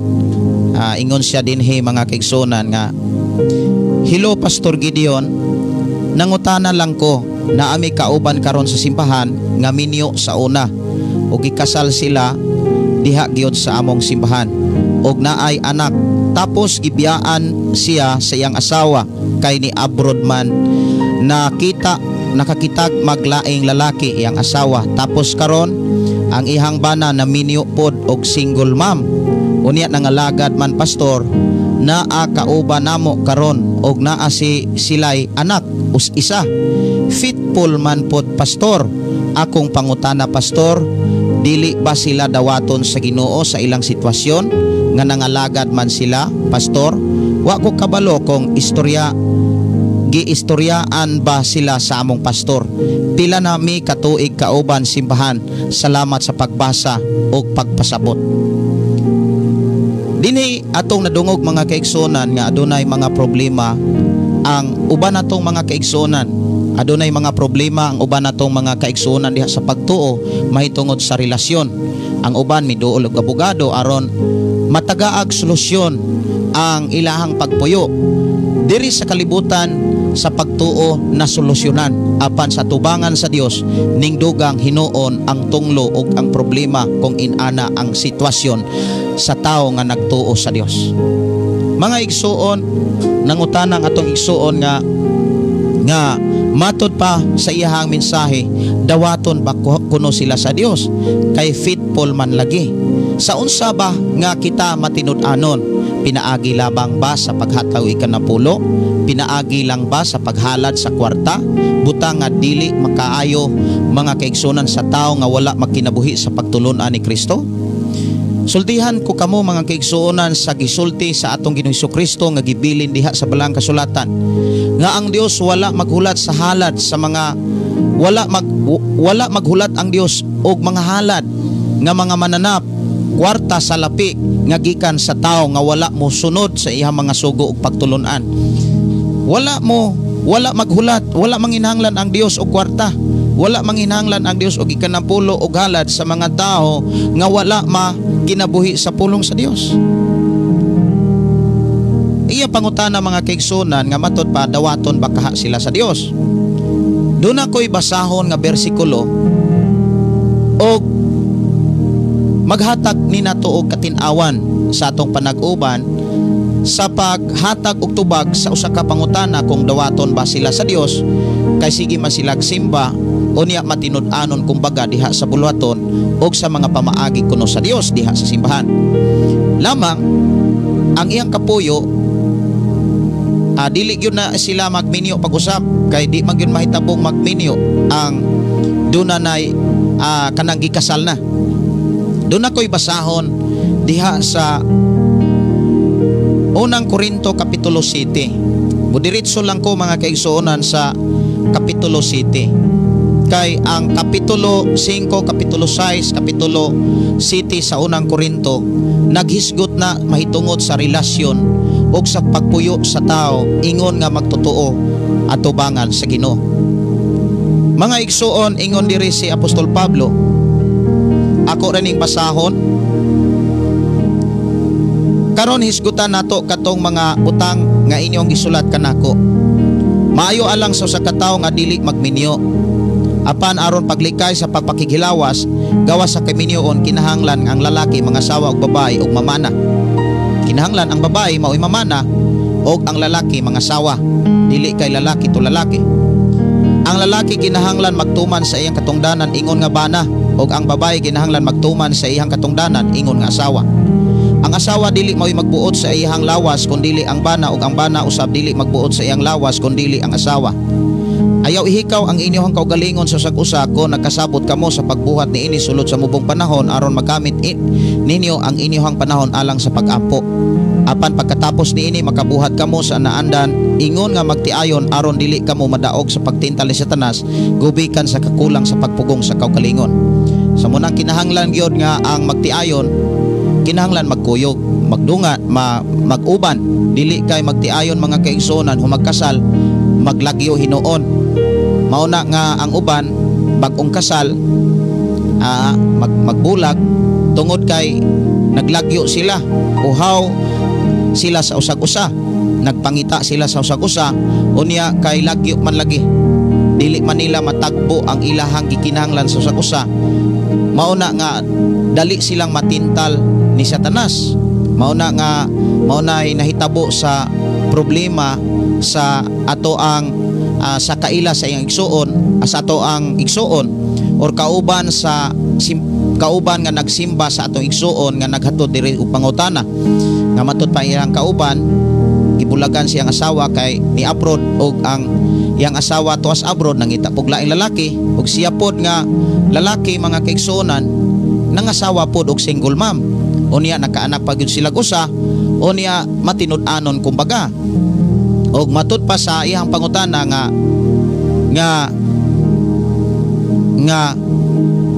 Ingon siya dinhi, mga kaigsuonan, nga "Hello, Pastor Gideon, nangutana lang ko na ami kauban karon sa simbahan nga minyo sa una ug gikasal sila diha gyud sa among simbahan og naay anak, tapos gibiyaan siya sa iyang asawa kay ni abroad man. Nakita Nakakitag maglaing lalaki iyang asawa, tapos karon ang ihang bana na minyo pod og single mom. Unya nangalagad man, pastor, naa kauban namo karon og naa si silay anak us isa. Faithful man pod, pastor. Akong pangutana, pastor, dili ba sila dawaton sa Ginoo sa ilang sitwasyon nga nangalagad man sila, pastor? Wa ko kabalo kung istorya giistoryaan ba sila sa among pastor. Pila na mi katuig kauban simbahan. Salamat sa pagbasa o pagpasabot. Dinhi atong nadungog, mga kaigsuonan, nga adunay mga problema ang uban natong mga kaigsuonan. Adunay mga problema ang uban natong mga kaigsuonan diha sa pagtuo mahitungod sa relasyon. Ang uban miduol og abogado aron matagaag solusyon ang ilahang pagpuyo. Diri sa kalibutan, sa pagtuo na solusyonan, apan sa tubangan sa Dios ningdugang hinuon ang tunglo ug ang problema kung inana ang sitwasyon sa tawo nga nagtuo sa Dios. Mga igsuon, nangutana ang atong igsuon nga matod pa sa iyahang mensahe, dawaton ba kuno sila sa Dios kay faithful man lagi? Sa unsa ba nga kita matinud-anon? Pinaagi lamang ba sa paghatag ikanapulo? Pinaagi lang ba sa paghalad sa kwarta? Butang nga dili makaayo, mga kaigsunan, sa tao nga wala magkinabuhi sa pagtulunan ni Kristo. Sultihan ko kamo, mga kaigsuonan, sa gisulti sa atong Ginoong Kristo nga gibilin diha sa Balaang Kasulatan nga ang Dios wala maghulat sa halad sa mga wala maghulat ang Dios og mga halad nga mga mananap, kwarta, salapi nga gikan sa tao nga wala mo sunod sa iyang mga sugo ug pagtulunan. Wala maghulat, wala manginahanglan ang Dios og kwarta. Wala manginahanglan ang Dios og ikanapulo og halad sa mga tao nga wala makinabuhi sa pulong sa Dios. Iya pangutana, mga kaigsunan, nga matod pa dawaton ba kaha sila sa Dios? Doon ako'y basahon nga bersikulo og maghatag ni nato og katin-awan sa atong panag-uban sa paghatag og tubag sa usa ka pangutana kung dawaton ba sila sa Dios kay sige man sila simba, unya matinud-anon kumbaga diha sa buluhaton og sa mga pamaagi kuno sa Dios diha sa simbahan. Lamang ang iyang kapuyo, dili gyud na sila magminyo pag-usap kay di man gyud mahitabong magminyo ang duna nay kanang gikasal na. Doon ako'y basahon diha sa Unang Korinto Kapitulo 7. Mudiretso lang ko, mga kaigsuonan, sa Kapitulo 7. Kay ang Kapitulo 5, Kapitulo 6, Kapitulo 7 sa Unang Korinto naghisgot na mahitungod sa relasyon o sa pagpuyo sa tao ingon nga magtotoo atubangan sa Ginoo. Mga igsuon, ingon diri si Apostol Pablo. Ako ra ning basahon. Karon hisgutan nato katong mga butang nga inyong gisulat kanako. Maayo alang sa usa ka tawo nga dili magminyo. Apan aron paglikay sa pagpakighilawas gawas sa kaminyoon, kinahanglan ang lalaki mangasawa og babae ug mamana. Kinahanglan ang babae mao'y mamana og ang lalaki mangasawa. Dili kay lalaki to lalaki. Ang lalaki kinahanglan magtuman sa iyang katungdanan ingon nga bana ug ang babae kinahanglan magtuman sa iyang katungdanan ingon nga asawa. Ang asawa dili mao'y magbuot sa iyang lawas kun dili ang bana ug ang bana usab dili magbuot sa iyang lawas kun dili ang asawa. Ayaw ihikaw ang inyong kaugalingon sa usag-usa kon nagkasabot kamo sa pagbuhat niini sulod sa mubong panahon aron magamit ninyo ang inyong panahon alang sa pag-ampo. Apan pagkatapos niini, makabuhat kamo sa naandan ingon nga magtiayon aron dili kamo madaog sa pagtintal ni Satanas gubikan sa kakulang sa pagpugong sa kaugalingon. Sa munang kinahanglan gyud nga ang magtiayon kinahanglan magkuyog, magdunga, mag-uban. Dili kay magtiayon, mga kaigsuonan, humagkasal, maglagyo hinuon. Mauna nga ang uban bag-ong kasal, magbulag tungod kay naglagyo sila, uhaw sila sa usag-usa, nagpangita sila sa usag-usa, unya kay lagyo man lagi. Dili man nila matagbo ang ilahang gikinahanglan sa usag-usa. Mauna nga dali silang matintal ni Satanas. Mauna nga mauna ay nahitabo sa problema sa ato ang sa kaila sa iyang igsuon, sa ato ang igsuon or kauban sa kauban nga nagsimba sa atong igsuon nga naghatod diri og pangutana, nga matud pa iyang kauban gibulagan siyang asawa kay ni abroad, og ang iyang asawa tuas abroad nangita pug laing lalaki, og siya pod nga lalaki, mga kaigsuonan, nangasawa pod og single mom. Unya nakaanak pa gyud sila usa. Unya matinud-anon kumbaga. Og matud pa sa iyang pangutana nga nga nga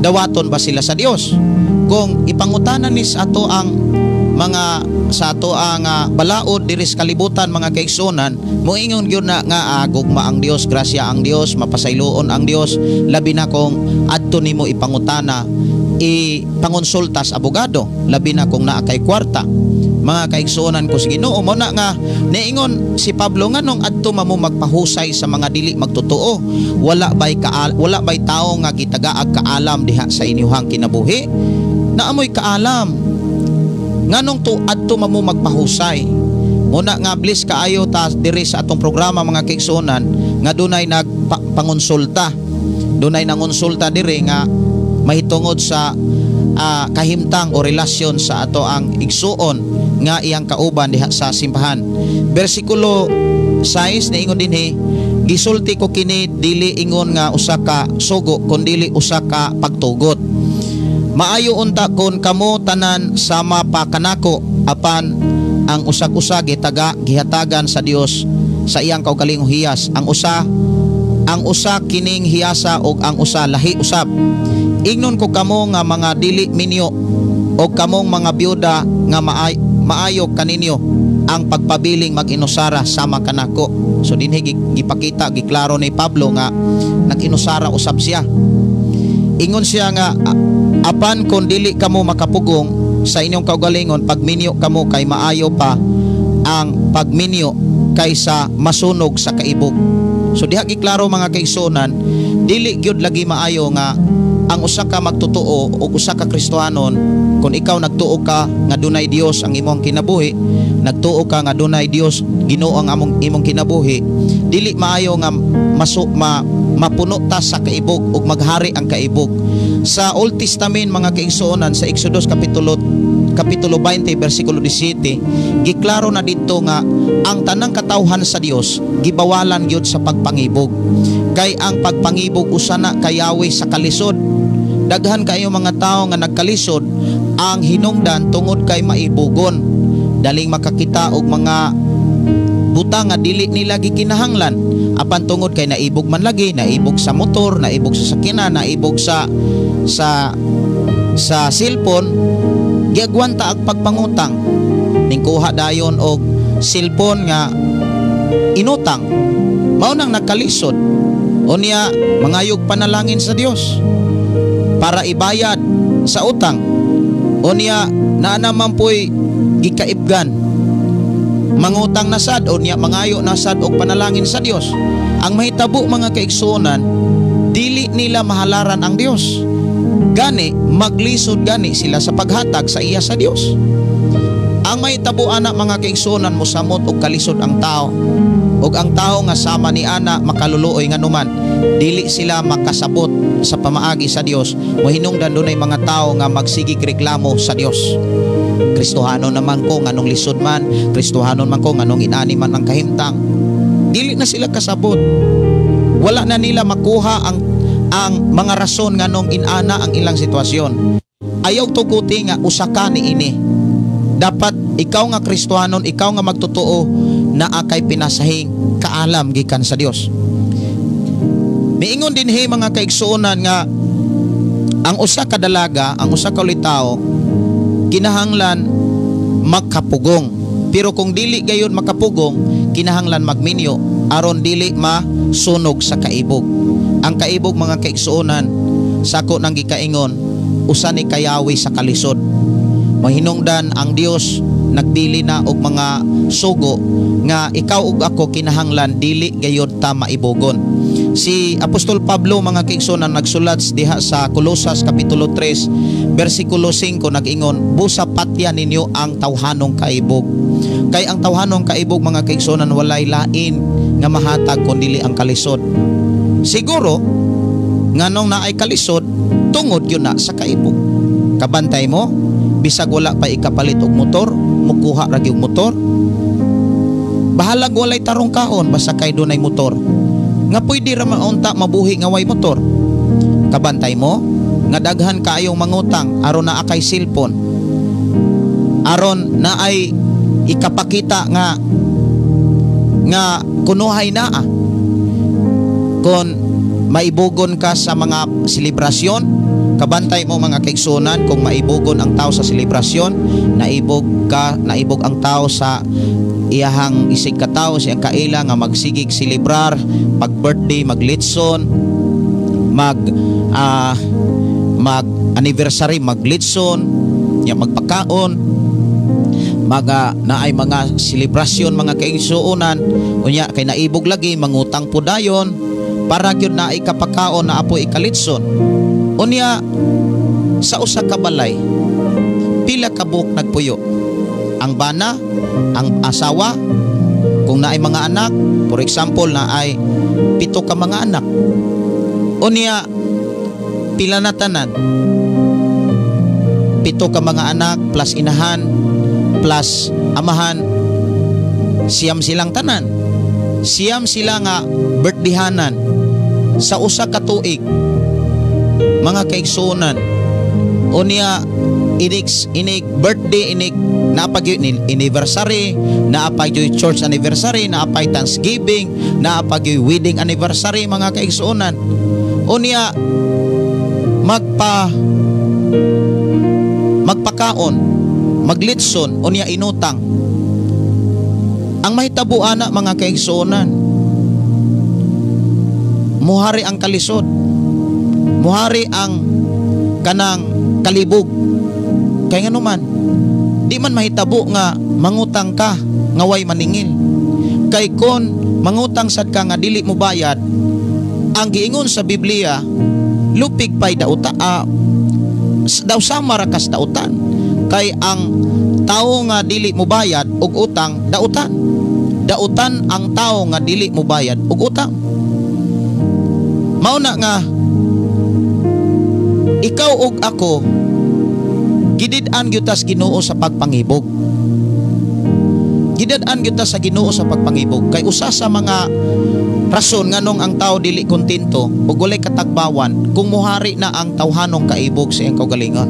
dawaton ba sila sa Dios? Kung ipangutana ni sa ato ang mga sa ato ang balaod diri sa kalibutan, mga kaigsuonan, moingon gyud na nga gugma ang Dios, grasya ang Dios, mapasayloon ang Dios, labi na kung adto nimo ipangutana, ipangonsulta sa abogado, labi na kung naa kay kwarta. Mga kaigsuonan ko sa Ginoo, mo na nga niingon si Pablo, nganong adto mamo magpahusay sa mga dili magtotoo? Wala bay tawo nga gitagaag kaalam diha sa inyuhang kinabuhi? Naamoy kaalam, nganong to adto mamo magpahusay? Muna nga bless kaayo ta diri sa atong programa, mga kaigsuonan, nga dunay nagpangonsulta, dunay nangonsulta diri nga mahitungod sa kahimtang o relasyon sa ato ang igsuon nga iyang kauban diha sa simbahan. Bersikulo 6, niingon dinhi, "Gisulti ko kini dili ingon nga usa ka sugo kundili usa ka pagtugot. Maayo unta kon kamo tanan sama pa kanako, apan ang usag-usa gitaga gihatagan sa Dios sa iyang kaugalingong hiyas. Ang usa kining hiyasa ug ang usa lahi usab. Ingnon ko kamo nga mga dili minyo o kamong mga byuda nga maayo kaninyo ang pagpabiling mag-inusara sama kanako." So dinhi gipakita, giklaro ni Pablo nga nag-inusara usab siya. Ingon siya nga, "Apan kung dili kamo makapugong sa inyong kaugalingon, pagminyo kamo, kay maayo pa ang pagminyo kaysa masunog sa kaibog." So diha giklaro, mga kaigsuonan, dili gyud lagi maayo nga ang usa ka magtotoo o usa ka Kristohanon, kung ikaw nagtuo ka nga dunay Dios ang imong kinabuhi, nagtuo ka nga dunay Dios Ginoo ang among imong kinabuhi, dili maayo nga mapuno ta sa kaibog ug maghari ang kaibog. Sa Old Testament, mga kaigsuonan, sa Exodus kapitulo kapitulo 20 bersikulo 17, giklaro na didto nga ang tanang katawhan sa Dios gibawalan gyud sa pagpangibog. Kay ang pagpangibog usa na kayawi sa kalisod. Daghan kayo mga tao nga nagkalisod ang hinungdan tungod kay maibugon. Daling makakita og mga butang nga dili nila gikinahanglan, apan tungod kay naibog man lagi, naibog sa motor, naibog sa sakyanan, naibog sa cellphone, giagwanta ang pagpangutang, ningkuha dayon og cellphone nga inutang, mao nang nagkalisod. Unya mangayog panalangin sa Dios para ibayad sa utang. Unya naa naman po'y gikaibgan, mangutang na sad. Unya mangayo na sad og panalangin sa Dios. Ang mahitabo, mga kaigsuonan, dili nila mahalaran ang Dios, gani maglisod gani sila sa paghatag sa iya sa Dios. Ang mahitabo ana, mga kaigsuonan, mosamot og kalisod ang tao, ug ang tao nga sama ni ana makaluluoy, nganuman dili sila makasabot sa pamaagi sa Dios. Mohinungdan dunay mga tao nga magsigig reklamo sa Dios. "Kristohano naman ko, nganong lisod man? Kristohano man ko, nganong inani man ang kahimtang?" Dili na sila kasabot, wala na nila makuha ang mga rason nganong inana ang ilang sitwasyon. Ayaw tuguti nga usa ka ni ini. Dapat ikaw nga Kristohanon, ikaw nga magtotoo, naa kay pinasahing kaalam gikan sa Dios. Miingon dinhi, mga kaigsuonan, nga ang usa ka dalaga, ang usa ka ulitawo, kinahanglan magkapugong. Pero kung dili gayon makapugong, kinahanglan magminyo aron dili masunog sa kaibog. Ang kaibog, mga kaigsuonan, sako nang gikaingon, usa ni kayawi sa kalisod. Mahinungdan ang Dios nagbili na og mga sugo nga ikaw ug ako kinahanglan dili gayod ta maibugon. Si Apostol Pablo, mga kaigsuonan, nagsulat diha sa Kolosas kapitulo 3 bersikulo 5, nag-ingon, "Busa patya ninyo ang tawhanong kaibog." Kay ang tawhanong kaibog, mga kaigsuonan, walay lain nga mahatag kun dili ang kalisod. Siguro nganong naay kalisod, tungod yun na sa kaibog. Kabantay mo, bisag wala pa ikapalit og motor, mukuha ra gyud motor. Bahalag walay tarong kaon, basta kay dunay motor. Nga pwede ra man unta mabuhi nga way motor. Kabantay mo nga daghan kaayong mangutang aron naa kay cellphone. Aron naay ikapakita nga nga kunuhay naa. Kung maibugon ka sa mga selebrasyon, kabantay mo, mga kaigsunan, kung maibugon ang tao sa selebrasyon, naibog ka, naibog ang tao sa iyahang isig katao, siyang kaila nga magsigig selebrar pag birthday, maglitson, mag anniversary, maglitson ya, magpakaon, mga naay mga selebrasyon, mga kaigsuonan. Unya kay naibog lagi, mangutang po dayon para gyud naay kapakaon na apoy ikalitson. Unya sa usa ka balay, pila ka buok nagpuyo? Ang bana, ang asawa, kung naay mga anak, for example naay 7 ka mga anak. Unya pila na tanan? 7 ka mga anak plus inahan plus amahan, 9 silang tanan. 9 sila nga birthdayhanan sa usa ka tuig, mga kaigsuonan. Unya inig inig birthday, inig naapag anniversary, naapag church anniversary, naapay Thanksgiving, naapag wedding anniversary, mga kaigsuonan. Unya magpakaon, maglitson, unya inutang. Ang mahitabo ana, mga kaigsuonan, muhari ang kalisod, muhari ang kanang kalibog. Kay nganuman, di man mahitabo nga mangutang ka nga way maningil. Kay kon mangutang sad ka nga dili mo bayad, ang giingon sa Biblia, lupig pay dauta, daw sama ra kas dautan. Kay ang tao nga dili mo bayad og utang, dautan. Dautan ang tao nga dili mo bayad og utang. Mao na nga ikaw ug ako gidid-an gyud ta sa Ginoo sa pagpangibog. Gidid-an gyud ta sa Ginoo sa pagpangibog. Kay usa sa mga rason nganong ang tao dili kontento ug walay katagbawan, kung muhari na ang tawhanong kaibog sa iyang kaugalingon.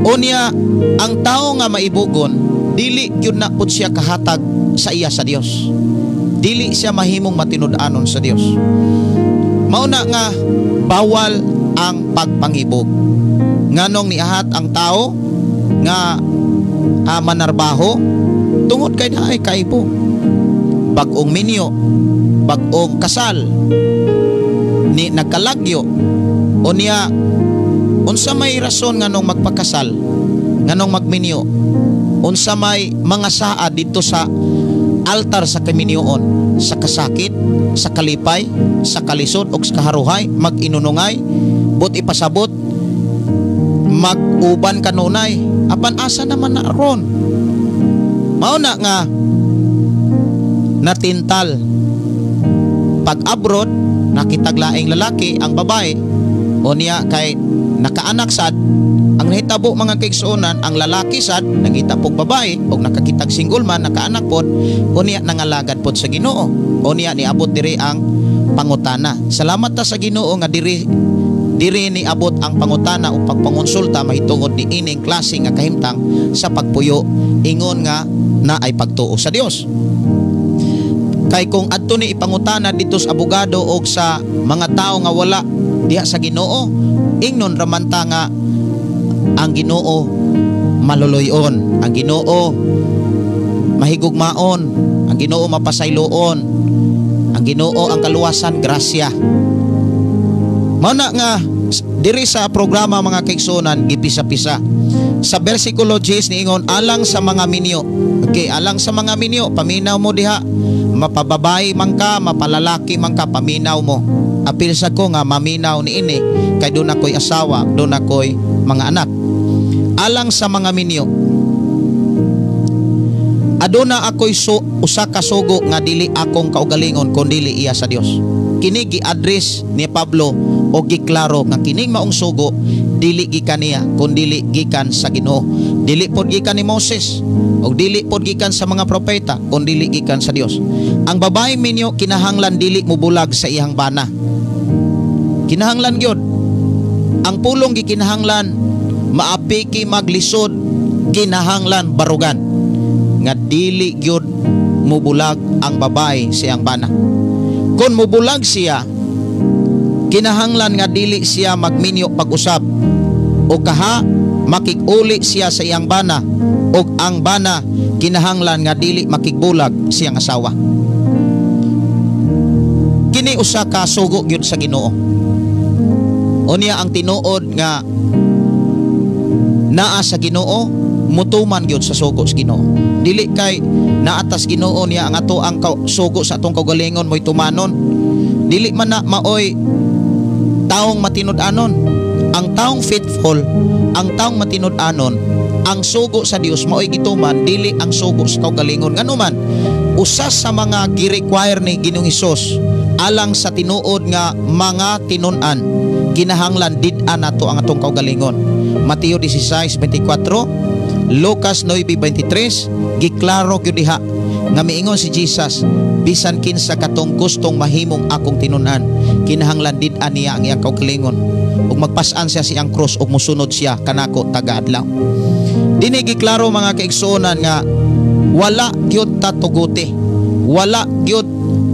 Unya ang tao nga maibugon, dili gyud na pud siya kahatag sa iya sa Dios. Dili siya mahimong matinud-anon sa Dios. Mao na nga bawal ang pagpangibog. Nganong niahat ang tao nga manarbaho? Tungod kay naay kaibog. Bag-ong minyo, bag-ong kasal, ni nagkalagyo. Unya unsa may rason nganong magpakasal, nganong magminyo? Unsa may mga saa dito sa altar sa kaminyoon? Sa kasakit, sa kalipay, sa kalisod o sa kaharuhay, mag-inunungay, but ipasabot, mag-uban kanunay, apan asa naman na ron? Mao na nga natintal pag abroad, nakitag laing lalaki ang babae, o niya kay nakaanak sad. Ang nahitabo, mga kaigsuonan, ang lalaki sad nangita pog babae og nakakitag single man, nakaanak pod, o niya nangalagad pod sa Ginoo, o niya niabot diri ang pangutana. Salamat ta sa Ginoo nga diri diri niabot ang pangutana o pagpangonsulta mahitungod ni ining klase nga kahimtang sa pagpuyo ingon nga na ay pagtuo sa Dios. Kay kung adto ni ipangutana dito sa abogado o sa mga tao nga wala diha sa Ginoo, ingnon ramanta nga ang Ginoo maluluyon, ang Ginoo mahigugmaon, ang Ginoo mapasayloon, ang Ginoo ang kaluwasan, grasya. Mao na nga diri sa programa, mga kaigsuonan, gipisa-pisa. Sa versikulo 10 niingon, alang sa mga minyo. Okay, alang sa mga minyo, paminaw mo diha. Mapababae man ka, mapalalaki man ka, paminaw mo. Apil sa ko nga maminaw ni ini kay doon ako'y asawa, doon ako'y mga anak. Alang sa mga minyo. Aduna ako'y usa ka sugo nga dili akong kaugalingon kundili iya sa Dios. Kini gi-address ni Pablo o giklaro nga kining maong sugo dili gikan niya kundili gikan sa Ginoo. Dili pod gikan ni Moses o dili pod gikan sa mga propeta kundili gikan sa Dios. Ang babae minyo kinahanglan dili mobulag sa iyang bana. Kinahanglan gyud. Ang pulong gikinahanglan maapiki maglisod, kinahanglan barugan nga dili gyud mubulag ang babae sa iyang bana. Kung mubulag siya, kinahanglan nga dili siya magminyo pag-usab o kaha makig-uli siya sa iyang bana, og ang bana kinahanglan nga dili makigbulag siyang asawa. Kini usa ka sugo gyud sa Ginoo. Unya ang tinuod nga naa sa Ginoo, mutuman gyud sa sugo sa Ginoo. Dili kay naatas Ginoo niya ang ato ang sugo sa atong kaugalingon mo'y tumanon. Dili man na maoy taong matinud-anon. Ang taong faithful, ang taong matinud-anon, ang sugo sa Dios maoy gituman, dili ang sugo sa kaugalingon. Nganuman, usa sa mga gi-require ni Ginoong Hesus alang sa tinuod nga mga tinun-an, kinahanglan did-an nato ang atong kaugalingon. Mateo 16:24, Lucas 9:23, giklaro gyud diha nga miingon si Jesus, bisan kinsa katong gustong mahimong akong tinun-an, kinahanglan did-an niya ang iyang kaugalingon ug magpas-an siya sa iyang krus ug musunod siya kanako taga-adlaw. Dinhi giklaro, mga kaigsuonan, nga wala gyud tatuguti, wala gyud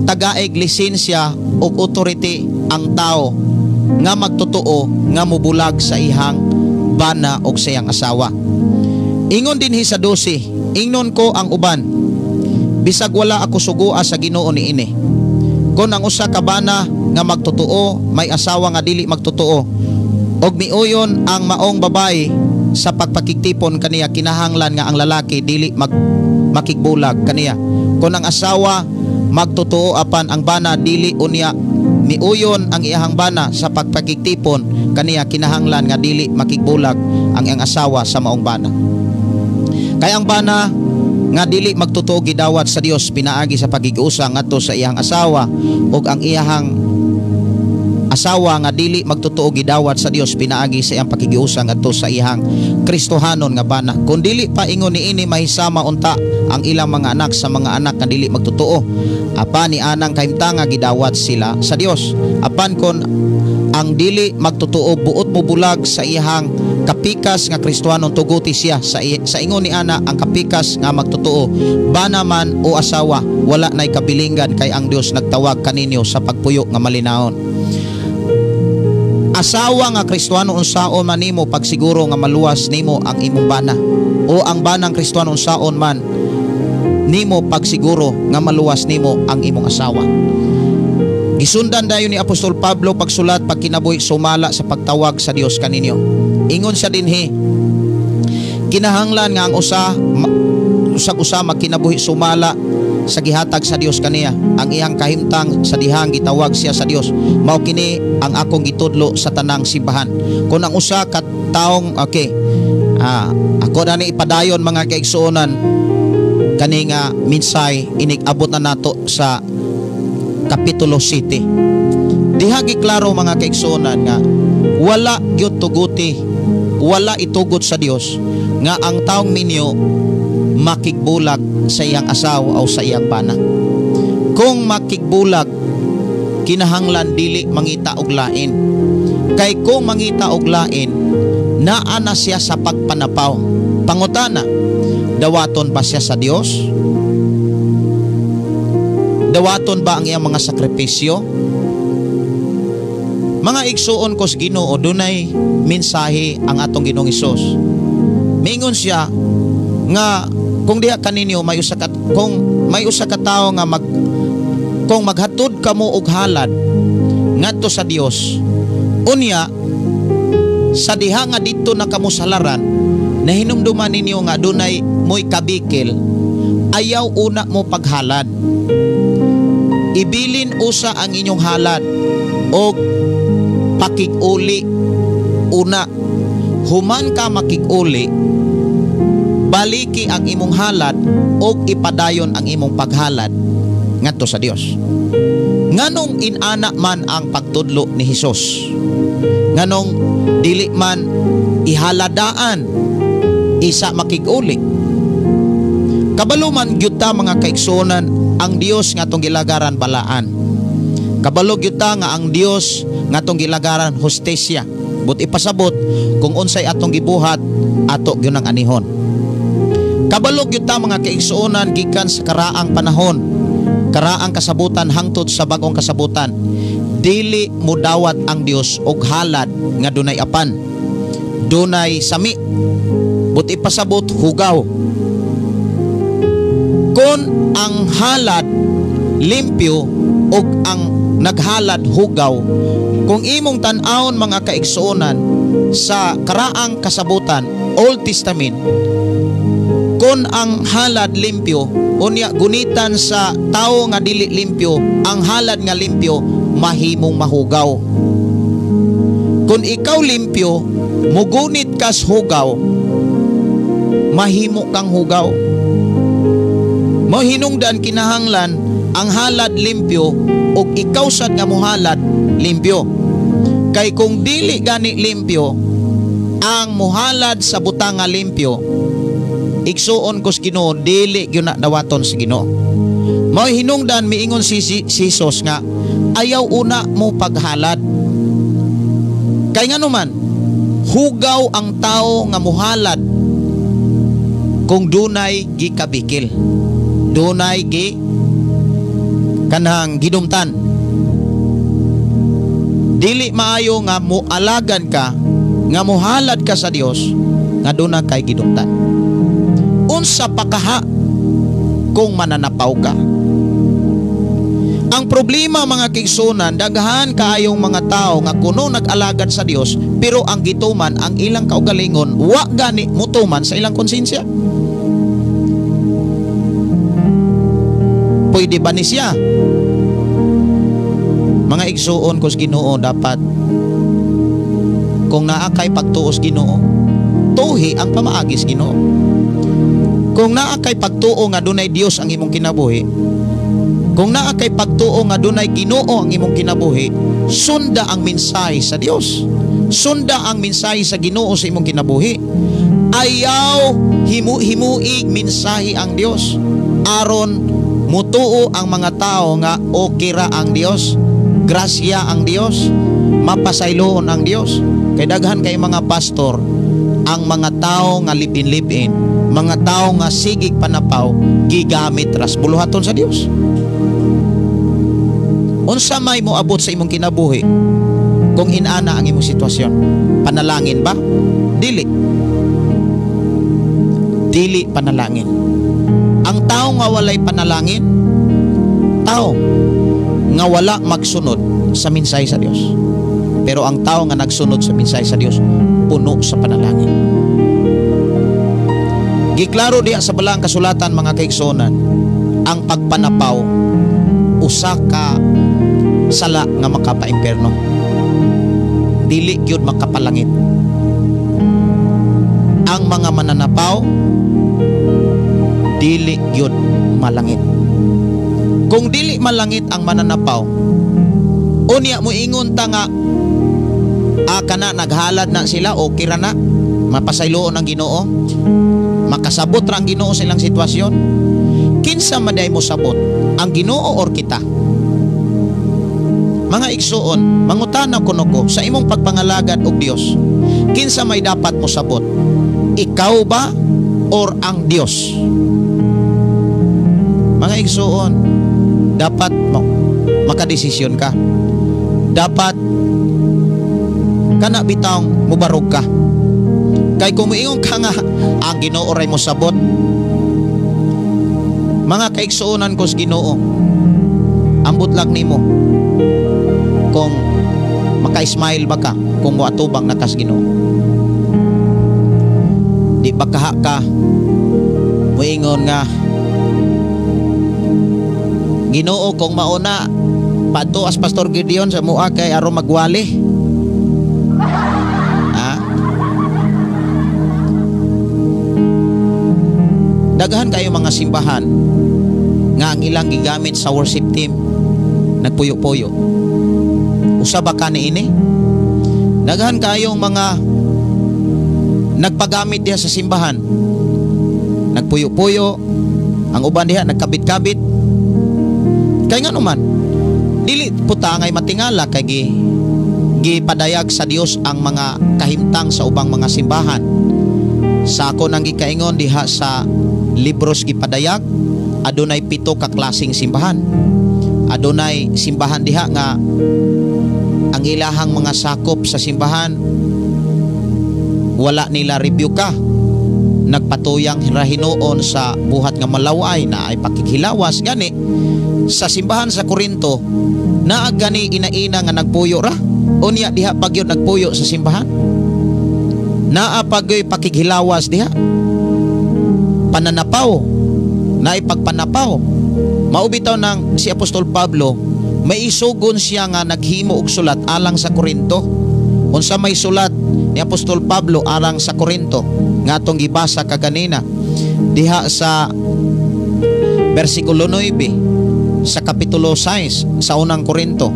tagaeg lisensya ug authority ang tao nga magtotoo nga mubulag sa ihang bana og sa iyang asawa. Ingon dinhi sa 12, ingnon ko ang uban, bisag wala ako sugua sa Ginoo niini. Kon ang usa ka bana nga magtotoo may asawa nga dili magtotoo og miuyon ang maong babae sa pagpakigtipon kaniya, kinahanglan nga ang lalaki dili makigbulag kaniya. Kon ang asawa magtotoo apan ang bana dili, unya miuyon ang iyahang bana sa pagpakigtipon kaniya, kinahanglan nga dili makigbulag ang iyang asawa sa maong bana. Kay ang bana nga dili magtotoo gidawat sa Dios pinaagi sa pagigusang ngadto sa iyang asawa, ug ang iyahang asawa nga dili magtotoo gidawat sa Dios pinaagi sa iyang pakigiusang ngadto sa iyang Kristohanon nga bana. Kung dili pa ingon niini, mahisama unta ang ilang mga anak sa mga anak nga dili magtotoo. Apan ni anang kahimtanga gidawat sila sa Dios. Apan kon ang dili magtotoo buot mobulag sa iyang kapikas nga Kristohanon, tuguti siya. Sa ingon ni ana, ang kapikas nga magtotoo, bana man o asawa, wala nay kabilingan, kay ang Dios nagtawag kaninyo sa pagpuyo nga malinahon. Asawa nga Kristohano, unsaon man nimo pagsiguro nga maluwas nimo ang imong bana? O ang banang Kristohano, unsaon man nimo pagsiguro nga maluwas nimo ang imong asawa? Gisundan dayon ni Apostol Pablo pagsulat pagkinabuhi sumala sa pagtawag sa Dios kaninyo. Ingon siya dinhi, kinahanglan nga ang usag usa magkinabuhi sumala sa gihatag sa Dios kaniya, ang iyang kahimtang sa dihang gitawag siya sa Dios. Mao kini ang akong gitudlo sa tanang simbahan. Kung ang usa ka taong, okay, ako na ni ipadayon, mga kaigsuonan, kani nga minsay inig abot na nato sa Kapitulo 7. Diha giklaro, mga kaigsuonan, nga wala gyud tuguti, wala itugot sa Dios nga ang taong minyo makigbulag sa iyang asawa o sa iyang bana. Kung makigbulag, kinahanglan dili mangita og lain. Kay kung mangita og lain, naa na siya sa pagpanapaw. Pangutana, dawaton ba siya sa Dios? Dawaton ba ang iyang mga sakripisyo? Mga igsuon ko sa Ginoo, dunay mensahe ang atong Ginoong Hesus. Mingon siya nga kung diha kaninyo may usa ka kung may usa ka tawo nga kung maghatod kamo og halad ngadto sa Dios, unya sa diha nga didto na kamo sa halaran, nahinumduman ninyo nga dunay mo'y kabikil, ayaw una mo paghalad. Ibilin usa ang inyong halad og pakig-uli una. Human ka makig-uli, Baliki ang imong halad og ipadayon ang imong paghalad ngadto sa Dios. Nganong inana man ang pagtudlo ni Hesus? Nganong dili man ihaladaan isa makig-uli? Kabalo man gyud ta, mga kaigsuonan, ang Dios nga atong gilagaran balaan. Kabalo gyud ta nga ang Dios nga atong gilagaran hustisya. But ipasabot kung unsay atong gibuhat, ato gyud ang anihon. Kabalo gyud ta, mga kaigsuonan, gikan sa karaang panahon, karaang kasabutan hangtod sa bag-ong kasabutan, dili mudawat ang Dios og halad nga dunay apan, dunay sami. But ipasabot, hugaw. Kung ang halad limpyo og ang naghalad hugaw, kung imong tan-awon, mga kaigsuonan, sa karaang kasabutan, Old Testament, kung ang halad limpyo, unya gunitan sa tawo nga dili limpyo ang halad nga limpyo, mahimong mahugaw. Kung ikaw limpyo, mugunit kas hugaw, mahimo kang hugaw. Mo hinungdan kinahanglan ang halad limpyo ug ikaw sad nga mohalad limpyo. Kay kung dili gani limpyo ang muhalad sa butang nga limpyo, igsuon ko sa Ginoo, dili gyud na dawaton sa Ginoo. Mao hinungdan miingon si Jesus nga ayaw una mo paghalad. Kay ngano man hugaw ang tao nga muhalad kung dunay gikabikil, dunay gi kanang gidumtan. Dili maayo nga mualagan ka, nga muhalad ka sa Dios nga duna kay gidumtan. Unsa pa kaha kung mananapaw ka? Ang problema, mga kaigsuonan, daghan kaayong mga tao nga kuno nag-alagad sa Dios, pero ang gituman ang ilang kaugalingon wa gani mutuman sa ilang konsensya. Pwede ba ni siya? Mga igsuon ko sa Ginoo, dapat kung naa kay pagtuos Ginoo, tuhi ang pamaagi sa Ginoo. Kung naa kay pagtuo nga dunay Dios ang imong kinabuhi, kung naa kay pagtuo nga dunay Ginoo ang imong kinabuhi, sunda ang mensahe sa Dios. Sunda ang mensahe sa Ginoo sa imong kinabuhi. Ayaw himu-himuig mensahe ang Dios aron mutuo ang mga tao nga okay ra ang Dios, grasya ang Dios, mapasayloon ang Dios. Kay daghan kay mga pastor, ang mga tao nga lipin-lipin, mga tao nga sigig panapaw, gigamit ras buluhaton sa Dios. Unsa may moabot sa imong kinabuhi kung inana ang imong sitwasyon? Panalangin ba? Dili. Dili panalangin. Ang tao nga walay panalangin, tao nga wala magsunod sa mensahe sa Dios. Pero ang tao nga nagsunod sa mensahe sa Dios, puno sa panalangin. Giklaro diha sa balaang kasulatan, mga kaigsuonan, ang pagpanapaw usa ka sala nga makapaimpierno. Dili gyud makapalangit. Ang mga mananapaw dili gyud malangit. Kung dili malangit ang mananapaw, unya moingon ta nga kana naghalad na sila, okay ra na, mapasayloon ang Ginoo, makasabot ra ang Ginoo sa ilang sitwasyon. Kinsa man diay mosabot, ang Ginoo or kita? Mga igsuon, mangutana kuno ko sa imong pagpangalagad og Dios, kinsa may dapat mosabot? Ikaw ba or ang Dios? Mga igsuon, dapat mo makadesisyon ka. Dapat kana bitawng mubarog ka. Kay kung moingon ka nga ang Ginoo ray mosabot, mga kaigsuonan ko sa Ginoo, ambot lang nimo kung maka-smile ba ka kung moatubang na kas Ginoo. Di ba kaha ka moingon nga, "Ginoo, kung mauna padto as Pastor Gideon sa mua kay aron magwali"? Ha? Daghan kayo mga simbahan nga ang ilang gigamit sa worship team nagpuyo-puyo. Usa ba ka niini? Daghan kayong mga nagpagamit diha sa simbahan, nagpuyo-puyo, ang uban diha nagkabit-kabit. Kay ngano man dili puta ngay matingala kay gipadayag sa Dios ang mga kahimtang sa ubang mga simbahan. Sa ako nang gikaingon diha sa libros gipadayag, adunay 7 ka klaseng simbahan. Adunay simbahan diha nga ang ilahang mga sakop sa simbahan wala nila review ka, nagpatuyang rahinuon sa buhat nga malaway na ay pakikhilawas. Gani sa simbahan sa Korinto naa gani ina-ina nga nagpuyo ra, unya diha pagyud nagpuyo sa simbahan, naa pagyoy pakikhilawas diha, pananapaw, naay pagpanapaw. Mao bitaw nang si Apostol Pablo may isugon siya nga naghimo og sulat alang sa Korinto. Unsa may sulat ni Apostol Pablo alang sa Korinto nga atong gibasa kaganina diha sa bersikulo 9 sa kapitulo 6 sa unang Korinto.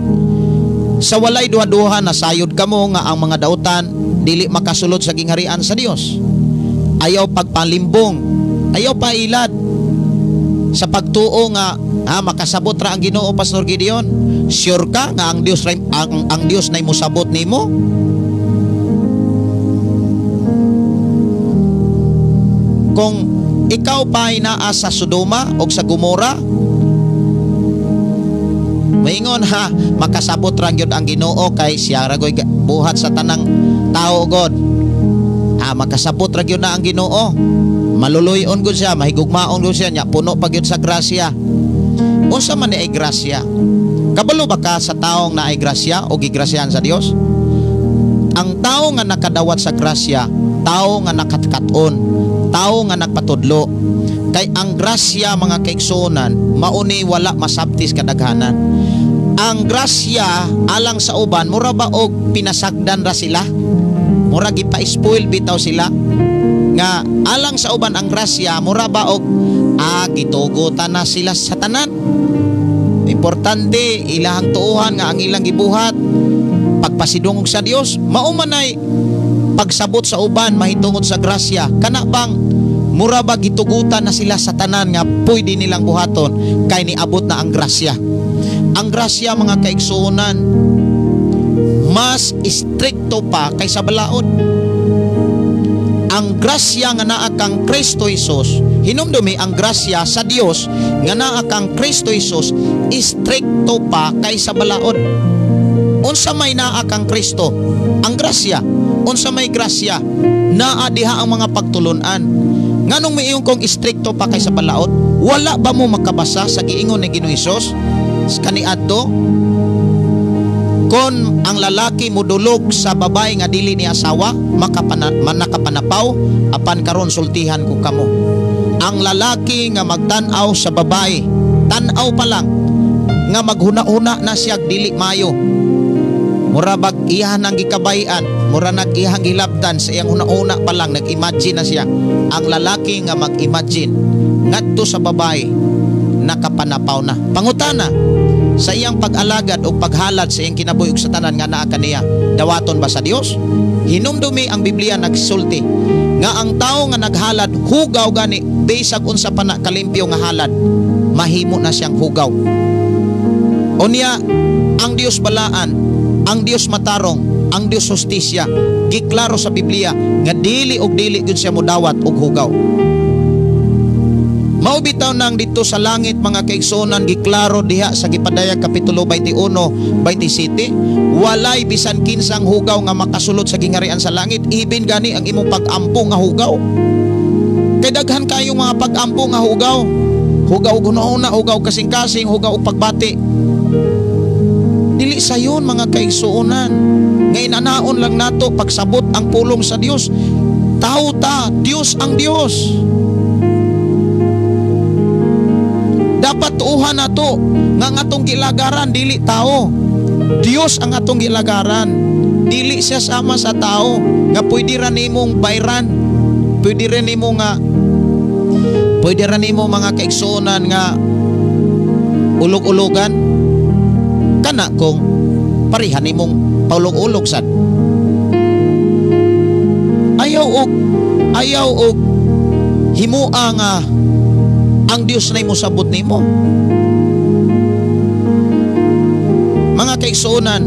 Sa walay duha-duha nasayod kamo nga ang mga dautan dili makasulod sa gingharian sa Dios. Ayaw pagpalimbong, ayaw pailad sa pagtuo nga makasabot ra ang Ginoo. Pastor Gideon, sure ka nga ang Dios ang Dios nay mosabot nimo? Kung ikaw pa ay naa sa Sodoma o sa Gomora, maingon ha, makasabot ra gyud ang Ginoo kay siya ra goy buhat sa tanang tao god. Ha, makasabot ra gyud na ang Ginoo. Maluluyon gud siya, mahigugmaon gud siya, nya puno pa gyud sa grasya. Unsa man ni ay grasya? Kabalo ba ka sa taong naay grasya o gigrasyahan sa Dios? Ang tao nga nakadawat sa grasya, tao nga nakatkaton, tao nga nagpatudlo. Kay ang grasya mga kaigsuonan, mauni wala masabtis kadaghanan. Ang grasya alang sa uban, mura ba og pinasagdan ra sila? Mura gipa-spoil bitaw sila? Nga alang sa uban ang grasya, mura ba og gitugutan na sila sa tanan. Importante ilahang tuohan nga ang ilang gibuhat pagpasidungog sa Dios, mao man ay pagsabot sa uban mahitungod sa grasya. Kana bang mura ba gitugutan na sila sa tanan nga pwede nilang buhaton kay niabot na ang grasya. Ang grasya mga kaigsuonan mas istrikto pa kaysa balaod. Ang grasya nga naa kang Kristo Hesus, hinumdumi ang grasya sa Dios nga naa kang Kristo Hesus istrikto pa kaysa balaod. Unsa may naa kang Kristo? Ang grasya. Unsa may grasya? Naa diha ang mga pagtulunan. Nganong miingon kong istrikto pa kaysa balaod? Wala ba mo makabasa sa giingon ni Ginoong Hesus kaniadto? Kon ang lalaki mudulog sa babae nga dili ni asawa, manakapanapaw, apan karon sultihan ko kamo. Ang lalaki nga magtan-aw sa babae, tan-aw pa lang, nga maghuna-huna na siya dili mayo. Mura bag iyahan ang gikabayan, mura nag iyahang gilabtan sa iyang huna-huna pa lang, nag-imagine na siya. Ang lalaki nga mag-imagine ngadto sa babae, nakapanapaw na. Pangutana sa iyang pag-alagad o paghalad sa iyang kinabuhi ug sa tanan nga naa kaniya, dawaton ba sa Dios? Hinumdumi ang Biblia nagsulti nga ang tawo nga naghalad hugaw gani bisag unsa pa na kalimpyo nga halad, mahimo na siyang hugaw. Unya ang Dios balaan, ang Dios matarong, ang Dios hustisya, giklaro sa Biblia nga dili og dili gyud siya modawat og hugaw. Mao bitaw nang dito sa langit mga kaigsuonan, giklaro diha sa gipadayag kapitulo 21 27, walay bisan kinsang hugaw nga makasulod sa gingharian sa langit. Ibin gani ang imong pag-ampo nga hugaw. Kay daghan kayong mga pag-ampo nga hugaw. Hugaw og hunahuna, hugaw kasing-kasing, hugaw og pagbati. Dili sayon mga kaigsuonan. Ngayon anaon lang nato pagsabot ang pulong sa Dios. Tao ta, Dios ang Dios. Dapat tuuhan nato nga ang atong gilagaran dili tao. Dios ang atong gilagaran. Dili siya sama sa tao nga pwede ra nimong bayran. Pwede ra nimo nga Pwede ra nimo, mga kaigsuonan, nga ulog-ulogan kana kung pareha nimong paulog-ulog sad. Ayaw og himua nga ang Dios na mosabot nimo. Mga kaigsuonan,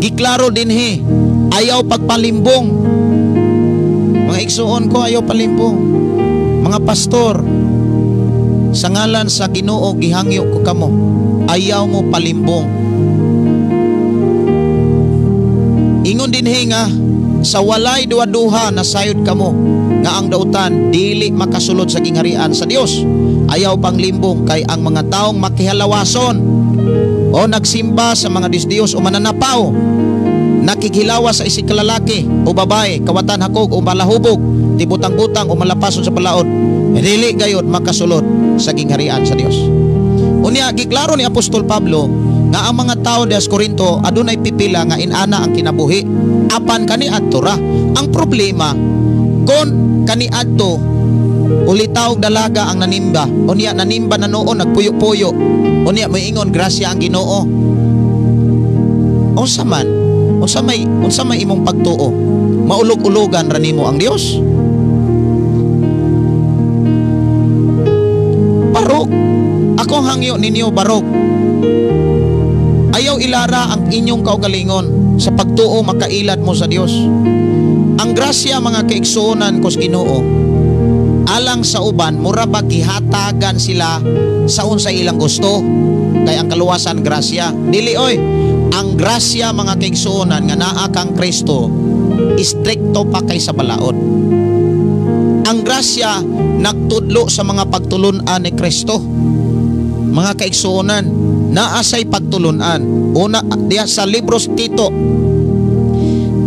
giklaro dinhi, ayaw pagpalimbong. Mga igsuon ko, ayaw palimbong. Mga pastor, sa ngalan sa Ginoo gihangyo ko kamo, ayaw mo palimbong. Ingon dinhi nga sa walay duha-duha nasayod kamo nga ang dautan dili makasulod sa gingharian sa Dios. Ayaw panglimbong kay ang mga taong makihalawason o nagsimba sa mga Diyos-Diyos o mananapaw, nakighilawas sa isig kalalaki o babae, kawatan hakog o malahubog, tibutang-butang o malapason sa balaod, dili gayod makasulod sa gingharian sa Dios. Unya giklaro ni Apostol Pablo nga ang mga tao diha sa Korinto adunay pipila nga inana ang kinabuhi apan kaniadto ra. Ang problema kon kaniadto ulitaw dalaga ang nanimba, unya nanimba na noon nagpuyo-puyo, unya moingon grasya ang Ginoo. Unsa man? Unsa may imong pagtuo? Maulog-ulogan ra nimo ang Dios? Barog. Ako ang hangyo ninyo, barog. Ayaw ilara ang inyong kaugalingon sa pagtuo, makailad mo sa Dios. Ang grasya, mga kaigsuonan ko sa Ginoo, alang sa uban mura ba gihatagan sila sa unsa ilang gusto kay ang kaluwasan grasya. Dili oy. Ang grasya, mga kaigsuonan, nga naa kang Kristo, istrikto pa kay sa balaod. Ang grasya nagtudlo sa mga pagtulunan ni Kristo. Mga kaigsuonan, naa say pagtulunan. Una diya sa libros Tito.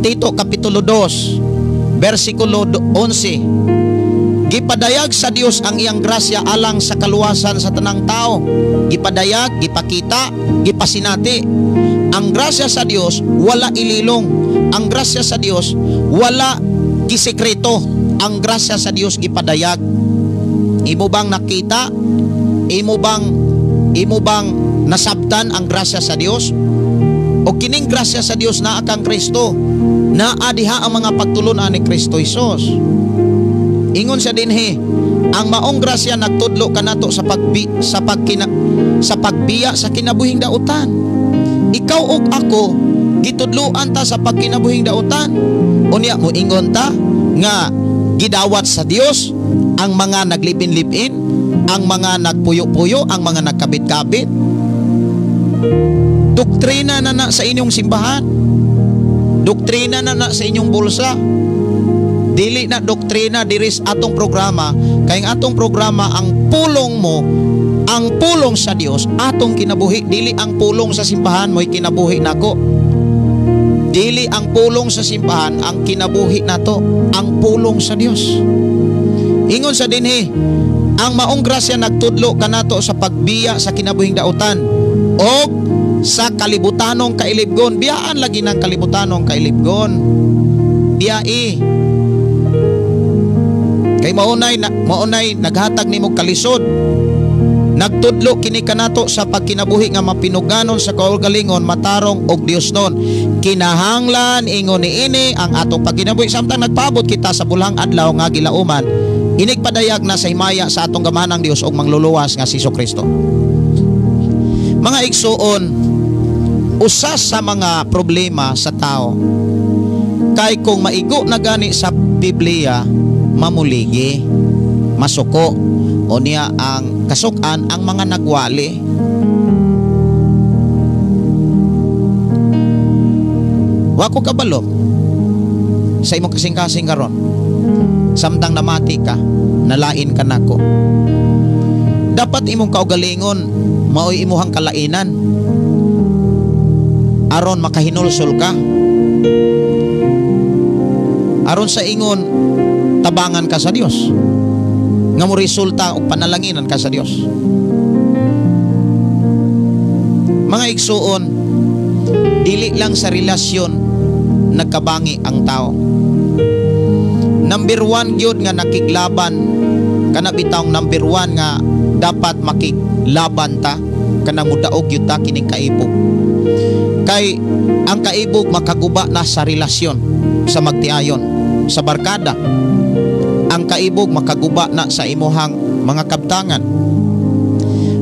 Tito Kapitulo 2, versikulo 11. Gipadayag sa Dios ang iyang grasya alang sa kaluwasan sa tanang tao. Gipadayag, gipakita, gipasinati. Ang grasya sa Dios wala ililong. Ang grasya sa Dios wala gisekreto. Ang grasya sa Dios gipadayag. Imo bang nakita? Imo bang nasabtan ang grasya sa Dios? O kining grasya sa Dios naa kang Kristo. Naa diha ang mga pagtulunan ni Kristo Hesus. Ingon siya dinhi, ang maong grasya nagtudlo kanato sa pagbiya sa kinabuhing dautan. Ikaw ug ako gitudloan ta sa pagkinabuhing dautan. Unya mo ingon ta nga gidawat sa Dios ang mga naglibin-libin, ang mga nagpuyo-puyo, ang mga nagkabit-kabit. Doktrina na na sa inyong simbahan. Doktrina na na sa inyong bulsa. Dili na doktrina diris atong programa, kay ang atong programa, ang pulong mo, ang pulong sa Dios atong kinabuhi, dili ang pulong sa simbahan mo'y kinabuhi nako. Dili ang pulong sa simbahan ang kinabuhi nato, ang pulong sa Dios. Ingon sa dinhi, ang maong grasya nagtudlo kanato sa pagbiya sa kinabuhing dautan og sa kalibutanong kailibgon. Biyaan lagi ng kalibutanong kailibgon. Biyai. Kay maunay naghatag nimo kalisod. Nagtudlo kini kanato sa pagkinabuhi nga mapinuganon sa kaugalingon, matarong og Diosnon. Kinahanglan ingon niini ang atong pagkinabuhi samtang nagpaabot kita sa bulhang adlaw nga gilauman inigpadayag na sa himaya sa atong gamahanang Dios ug mangluluwas nga si Kristo. Mga igsuon, usa sa mga problema sa tao kay kung maigo na gani sa Biblia, mamuligi, masuko. O niya ang kasukan ang mga nagwali. Wa ko kabalo sa imong kasing-kasing karon. Samtang namati ka, nalain ka nako. Dapat imong kaugalingon mao'y imuhang kalainan aron makahinulsol ka, aron sa ingon tabangan ka sa Dios nga mo resulta og panalanginan ka sa Dios. Mga igsuon, dili lang sa relasyon nagkabangi ang tao. Number one gyud nga nakiglaban Kana bitawng number 1 nga dapat makilaban ta, kanang mudaog gyud ta kining kaibog. Kay ang kaibog makaguba na sa relasyon sa magtiayon, sa barkada. Ang kaibog makaguba na sa imuhang mga kabtangan.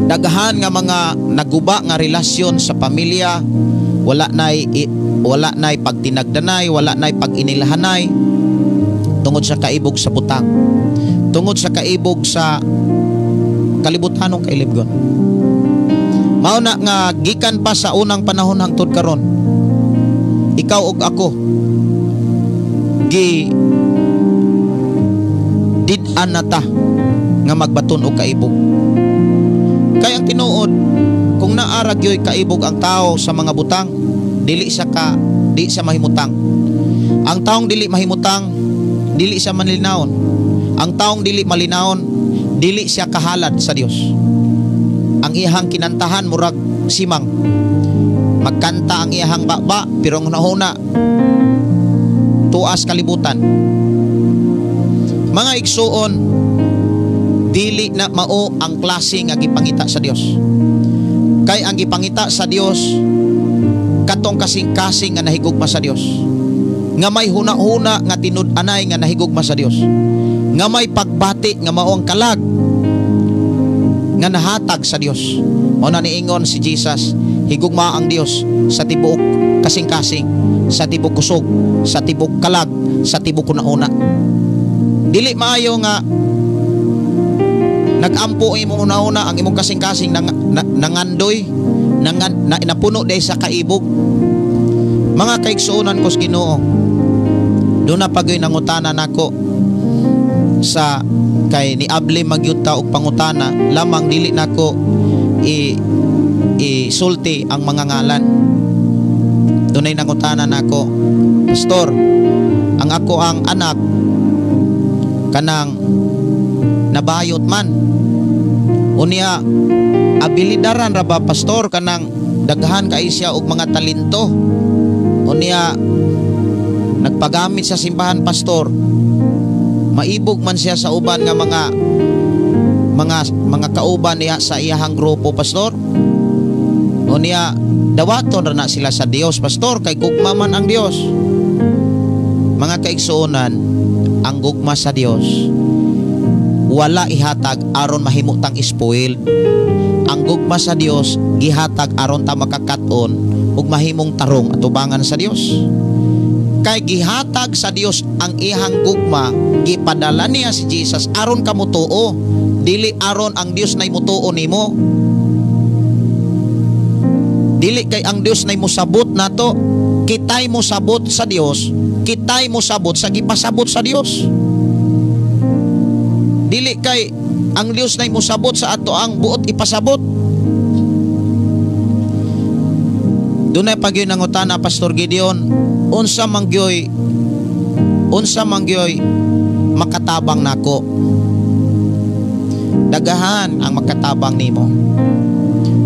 Daghan nga mga naguba nga relasyon sa pamilya, wala nay pagtinagdanay, wala nay pag-inilhanay tungod sa kaibog sa butang, tungod sa kaibog sa kalibutanong kailibgon. Mao na nga gikan pa sa unang panahon hangtod karon, ikaw ug ako gi did-an na ta nga magbaton og kaibog. Kay ang tinuod, kung naa ra gyoy kaibog ang tao sa mga butang, dili siya ka di siya mahimutang. Ang taong dili mahimutang, dili siya malinawon. Ang taong dili malinawon, dili siya kahalad sa Dios. Ang iyahang kinantahan murag simang. Magkanta ang iyahang baba, pero ang hunahuna tuas kalibutan. Mga igsuon, dili na mao ang klase nga gipangita sa Dios. Kay ang gipangita sa Dios katong kasing-kasing nga nahigugma sa Dios, nga may huna-huna nga tinud-anay nga nahigugma sa Dios, nga may pagbati nga mao ang kalag nga nahatag sa Dios. Mao na niingon si Jesus, higugma ang Dios sa tibuok kasing-kasing, sa tibuok kusog, sa tibuok kalag, sa tibuok hunahuna. Dili maayo nga nagampo ang imong hunahuna, ang imong kasing-kasing nangandoy, napuno day sa kaibog. Mga kaigsuonan ko sa Ginoo, doon na pagoy nangutana nako sa kay niabli magyud ta og pangutana, lamang dili nako isulti ang mga ngalan. Dunay nangutana nako, "Pastor, ang ako ang anak kanang nabayot man. Unya abilidaran ra ba, Pastor, kanang daghan kay siya og mga talento. Unya nagpagamit sa simbahan, Pastor. Maibog man siya sa uban nga mga kauban niya sa iyahang grupo, Pastor. Unya dawaton ra na sila sa Dios, Pastor, kay gugma man ang Dios." Mga kaigsuonan, ang gugma sa Dios wala ihatag aron mahimo tang spoiled. Ang gugma sa Dios gihatag aron ta makakat-on ug mahimong tarong atubangan sa Dios. Kay gihatag sa Dios ang iyang gugma, gipadala niya si Jesus aron ka motuo, dili aron ang Dios nay motuo nimo. Dili kay ang Dios nay mosabot nato, kitay mosabot sa Dios, kitay mosabot sa gipasabot sa Dios. Dili kay ang Dios nay mosabot sa ato ang buot ipasabot. Dunay pa gyud nangutana, "Pastor Gideon, unsa man gyoy makatabang nako?" Daghan ang makatabang nimo.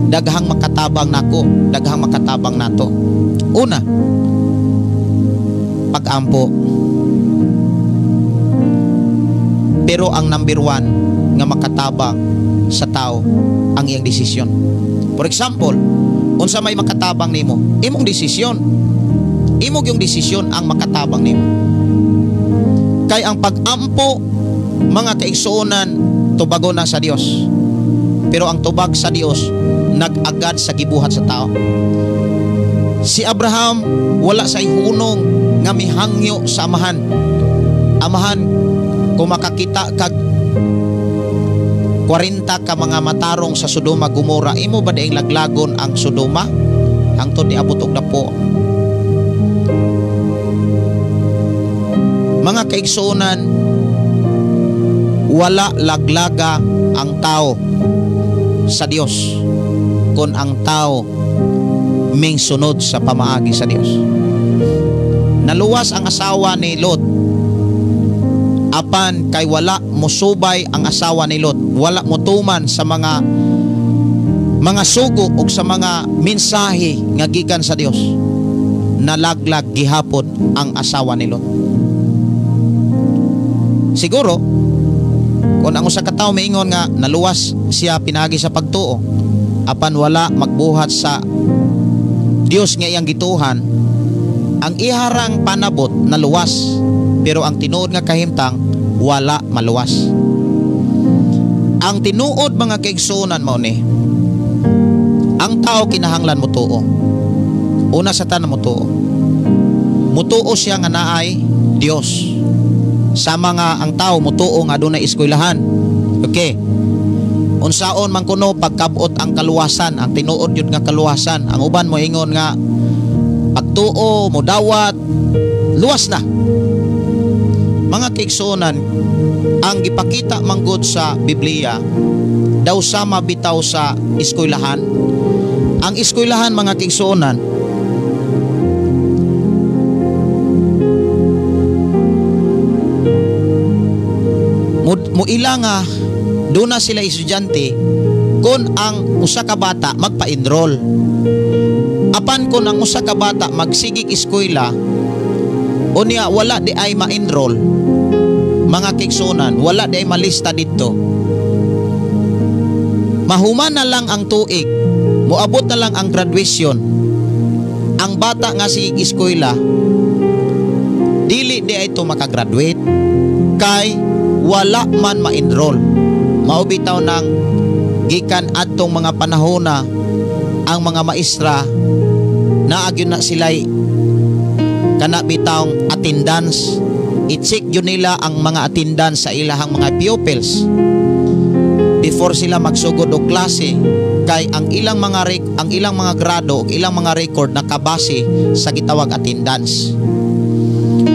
Daghang makatabang nako, daghang makatabang nato. Una, pag-ampo. Pero ang number 1 nga makatabang sa tao ang iyang desisyon. For example, unsa may makatabang nimo? Imong desisyon. Imong yung desisyon ang makatabang nimo. Kay ang pag-ampo, mga kaigsuonan, tubago na sa Dios. Pero ang tubag sa Dios nag-agad sa gibuhat sa tao. Si Abraham wala sa ihunong nga mihangyo sa amahan. "Amahan, kung makakita kag 40 ka mga matarong sa Sodoma Gomora, imo ba diing laglagon ang Sodoma hangtod niabot og napo?" Mga kaigsuonan, wala laglaga ang tao sa Dios kung ang tao ming sunod sa pamaagi sa Dios. Naluwas ang asawa ni Lot, apan kay wala mosubay ang asawa ni Lot, wala motuman sa mga sugo o sa mga mensahe nga gikan sa Dios, nalaglag gihapon ang asawa ni Lot. Siguro Kung ang usa ka tawo miingon nga naluwas siya pinaagi sa pagtuo, apan wala magbuhat sa Dios nga iyang gituhan, ang iharang panabot naluwas, pero ang tinuod nga kahimtang wala maluwas. Ang tinuod, mga kaigsuonan, mao ni ang tao kinahanglan motuo. Una sa tanan, motuo. Mutuo siya nga naay Dios. Sama nga ang tao mutuo nga adunay eskwelahan. Okay. Unsaon man kuno pagkabot ang kaluwasan, ang tinuod yun nga kaluwasan? Ang uban moingon nga pagtuo, modawat, luwas na. Mga kaigsuonan, ang gipakita manggod sa Biblia daw sama bitaw sa eskwelahan. Ang eskwelahan, mga kaigsuonan, muila nga doon na sila estudyante kung ang usa ka bata magpa-enroll. Apan kung ang usa ka bata magsigig eskwela unya wala di ay ma-enroll, mga kaigsuonan, wala di ay malista didto. Mahuman na lang ang tuig, moabot na lang ang graduation. Ang bata nga sige eskwela dili di ay to makagraduate kay wala man ma-enroll. Mao bitaw nang gikan adtong mga panahona ang mga maestra naa gyud na sila'y kana bitawng attendance. I-check yun nila ang mga attendance sa ilahang mga pupils before sila magsugod og klase, kay ang ilang mga grado ug ilang mga record nakabase sa gitawag attendance.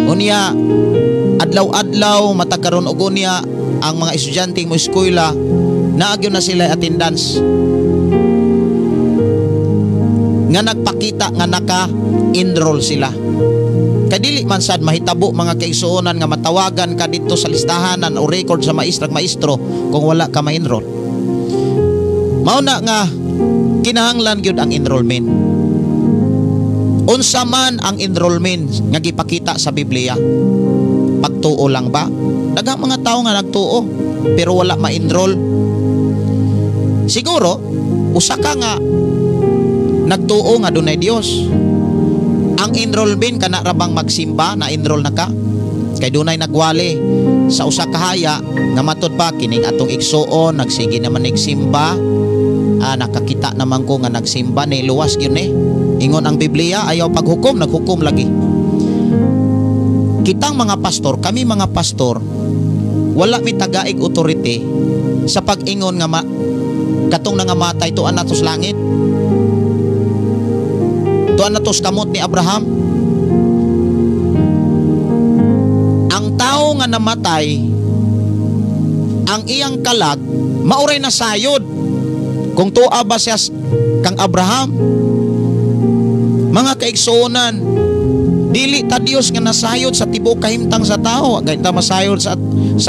Unya adlaw-adlaw matag karon og unya ang mga estudyante mo eskwela naa gyud na sila attendance nga nagpakita nga naka-enroll sila. Kay dili man sad mahitabo, mga kaigsuonan, nga matawagan ka didto sa listahanan o record sa maestra maestro kung wala ka ma-enroll. Mao na nga kinahanglan gyud ang enrollment. Unsa man ang enrollment nga gipakita sa Biblia? Pagtuo lang ba? Daghang mga tao nga nagtuo pero wala ma-enroll. Siguro usa ka nga nagtuo nga dunay Dios. Ang enrollment kana ra bang magsimba na enroll na ka? Kay dunay nagwali sa usa ka haya nga matud pa kining atong igsuon nagsige naman nagsimba. Nakakita naman ko nga nagsimba ni luwas gyud ni. Ingon ang Biblia, ayaw paghukom, naghukom lagi. Kitang mga pastor, kami mga pastor, wala mi tagaig authority sa pag-ingon nga katong nangamatay tuan nato sa langit. Tuan nato sa kamot ni Abraham. Ang tao nga namatay, ang iyang kalag mauray na sayod. Kung tuwa ba siya kang Abraham? Mga kaigsuonan, dili ta Dios nga nasayod sa tibuok kahimtang sa tao. Gay ta masayod sa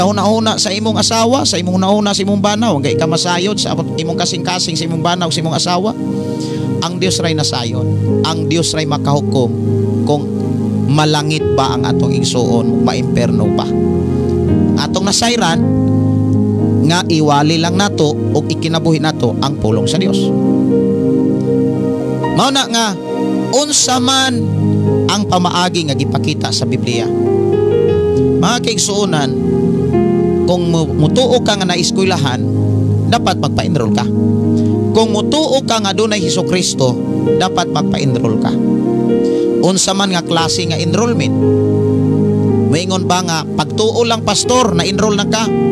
hunahuna sa imong asawa, sa imong hunahuna sa imong bana. Gay ka masayod sa imong kasing-kasing sa imong bana o sa imong asawa. Ang Dios ray nasayod. Ang Dios ray makahukom kung malangit ba ang atong igsuon, maimperno ba. Atong nasayran nga iwali lang nato o ikinabuhi nato ang pulong sa Dios. Mao na nga unsa man ang pamaagi nga gipakita sa Biblia. Mga kaigsuonan, kung mutuo ka nga naeskwelahan, dapat magpa-enroll ka. Kung mutuo ka nga dunay Hesukristo, dapat magpa-enroll ka. Unsa man nga klase nga enrollment? Moingon ba nga pagtuo lang, pastor, na enroll na ka?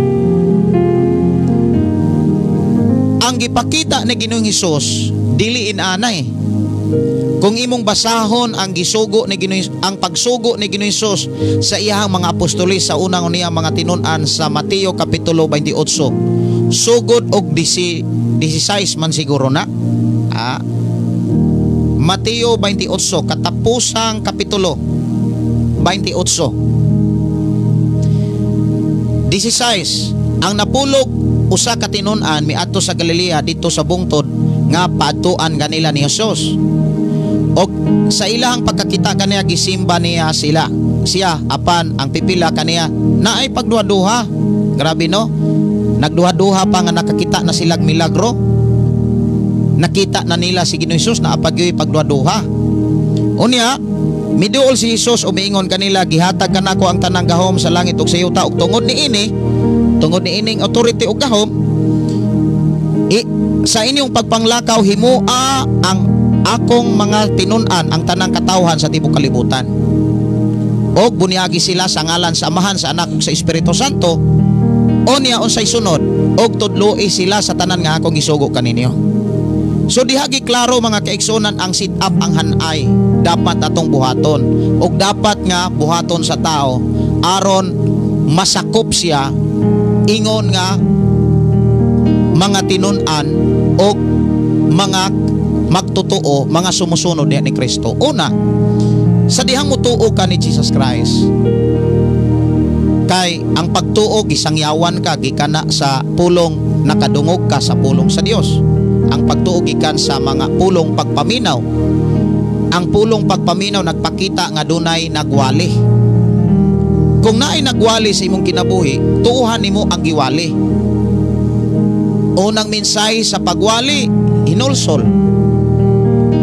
Ang gipakita ni Ginoong Hesus dili inanay. Kung imong basahon ang gisugo ni Ginoong, ang pagsugo ni Ginoong Hesus sa iyahang mga apostoles sa unang niya mga tinun-an sa Mateo kapitulo 28, sugod og 16 man siguro na. Mateo 28, katapusang kapitulo 28. 16, ang napulog usa ka tinun-an miadto sa Galilea didto sa bungtod nga paadtuan kanila ni Jesus. Og sa ilahang pagkakita kaniya gisimba niya sila. Siya apan ang pipila kaniya naay pagduha-duha. Grabe, no? Nagduha-duha pa nga nakakita na silag milagro. Nakita na nila si Ginoong Hesus na apagyoy pagduha-duha. Unya, miduol si Hesus o miingon kanila, gihatag kanako ang tanang gahom sa langit ug sa yuta, ug tungod niini, tungod niining authority ug gahom, sa inyong pagpanglakaw himua ang akong mga tinun-an ang tanang katawhan sa tibuok kalibutan. Og bunyagi sila sa ngalan sa Amahan, sa Anak ug sa Espiritu Santo. Unya unsay sunod, og tudloi sila sa tanan nga akong gisugo kaninyo. So diha giklaro, mga kaigsunan, ang sit up, ang hanay dapat atong buhaton og dapat nga buhaton sa tao aron masakop siya ingon nga mga tinun-an og mga magtotoo, mga sumusunod niya ni Kristo. Una, sa dihang mutuo ka ni Jesus Christ. Kay ang pagtuo, gisangyawan ka gikan na sa pulong, nakadungog ka sa pulong sa Dios. Ang pagtuo gikan sa mga pulong pagpaminaw. Ang pulong pagpaminaw nagpakita nga dunay nagwali. Kung naay nagwali sa imong kinabuhi, tuuhan nimo ang giwali. Unang mensahe sa pagwali, hinulsol.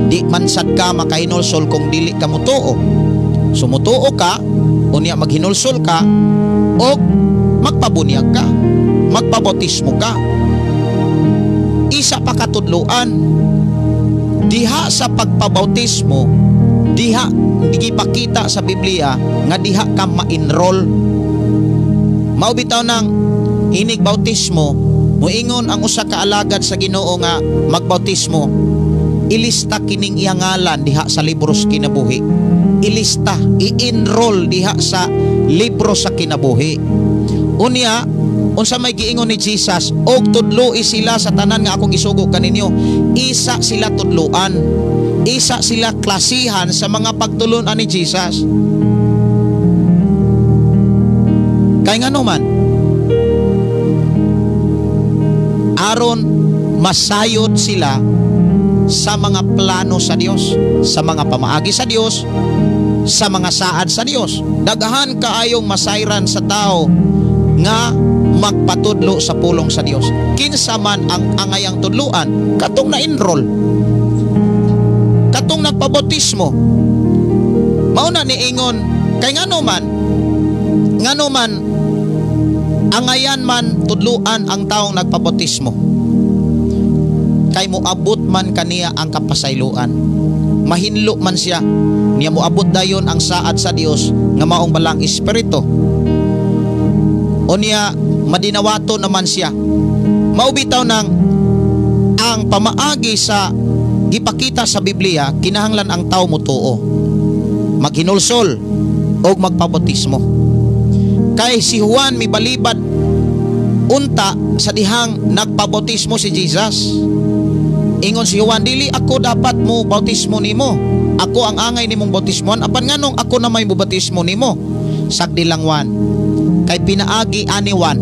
Di man sad ka makahinulsol kung dili ka mutuo. So mutuo ka, unya maghinulsol ka, o magpabunyag ka, magpabautismo ka. Isa pa katudloan, diha sa pagpabautismo, diha gipakita sa Biblia nga diha ka ma-enroll. Mao bitaw nang inig bautismo, muingon ang usa ka alagad sa Ginoo nga magbautismo, ilista kining iyang ngalan diha sa libro sa kinabuhi. Ilista, i-enroll diha sa libro sa kinabuhi. Unya, unsa may giingon ni Jesus, og tudloi sila sa tanan nga akong isugo kaninyo. Isa sila tudloan, isa sila klasihan sa mga pagtulunan ni Jesus. Kay ngano man, aron masayod sila sa mga plano sa Dios, sa mga pamaagi sa Dios, sa mga saad sa Dios. Daghan kaayong masayran sa tao nga magpatudlo sa pulong sa Dios. Kinsa man ang angayang tudloan, katong na-enroll, katong nagpabautismo. Mao na niingon, kay ngano man angayan man tudloan ang taong nagpabautismo, kay moabot man kaniya ang kapasayloan, mahinlo man siya niya, moabot dayon ang saad sa Dios nga maong balang espiritu. O niya madinawato naman siya. Mao bitaw nang ang pamaagi sa gipakita sa Biblia, kinahanglan ang tao motuo, maghinulsol og magpabautismo. Kay si Juan mibalibad unta sa dihang nagpabautismo si Jesus. Ingon si Juan, dili ako dapat mo bautismo nimo. Ako ang angay nimong bautismoan, apan nganong ako na may bautismo nimo? Sagdi lang Juan, kay pinaagi ani Juan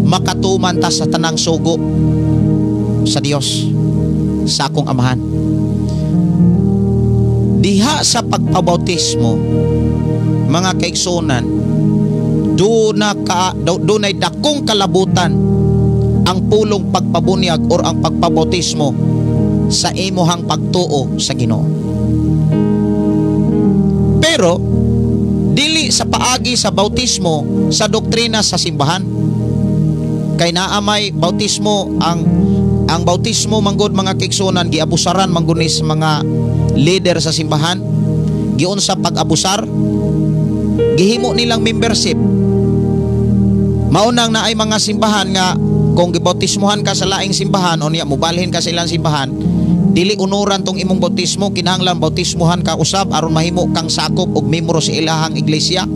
makatuman ta sa tanang sugo sa Dios sa akong amahan. Diha sa pagpabautismo, mga kaigsunan, dunay dakong kalabutan ang pulong pagpabunyag or ang pagpabautismo sa imuhang pagtuo sa Ginoo. Pero dili sa paagi sa bautismo sa doktrina sa simbahan. Kay naa may bautismo, ang bautismo manggod, mga kaigsunan, giabusaran manggod ni sa mga leader sa simbahan. Giunsa pag-abusar, gihimo nilang membership. Maunang naay mga simbahan nga kung gibautismohan ka sa laing simbahan o niya mobalhin ka sa ilang simbahan, dili unuran tong imong bautismo, kinahanglan bautismohan ka usab aron mahimo kang sakop og membro sa ilahang iglesia.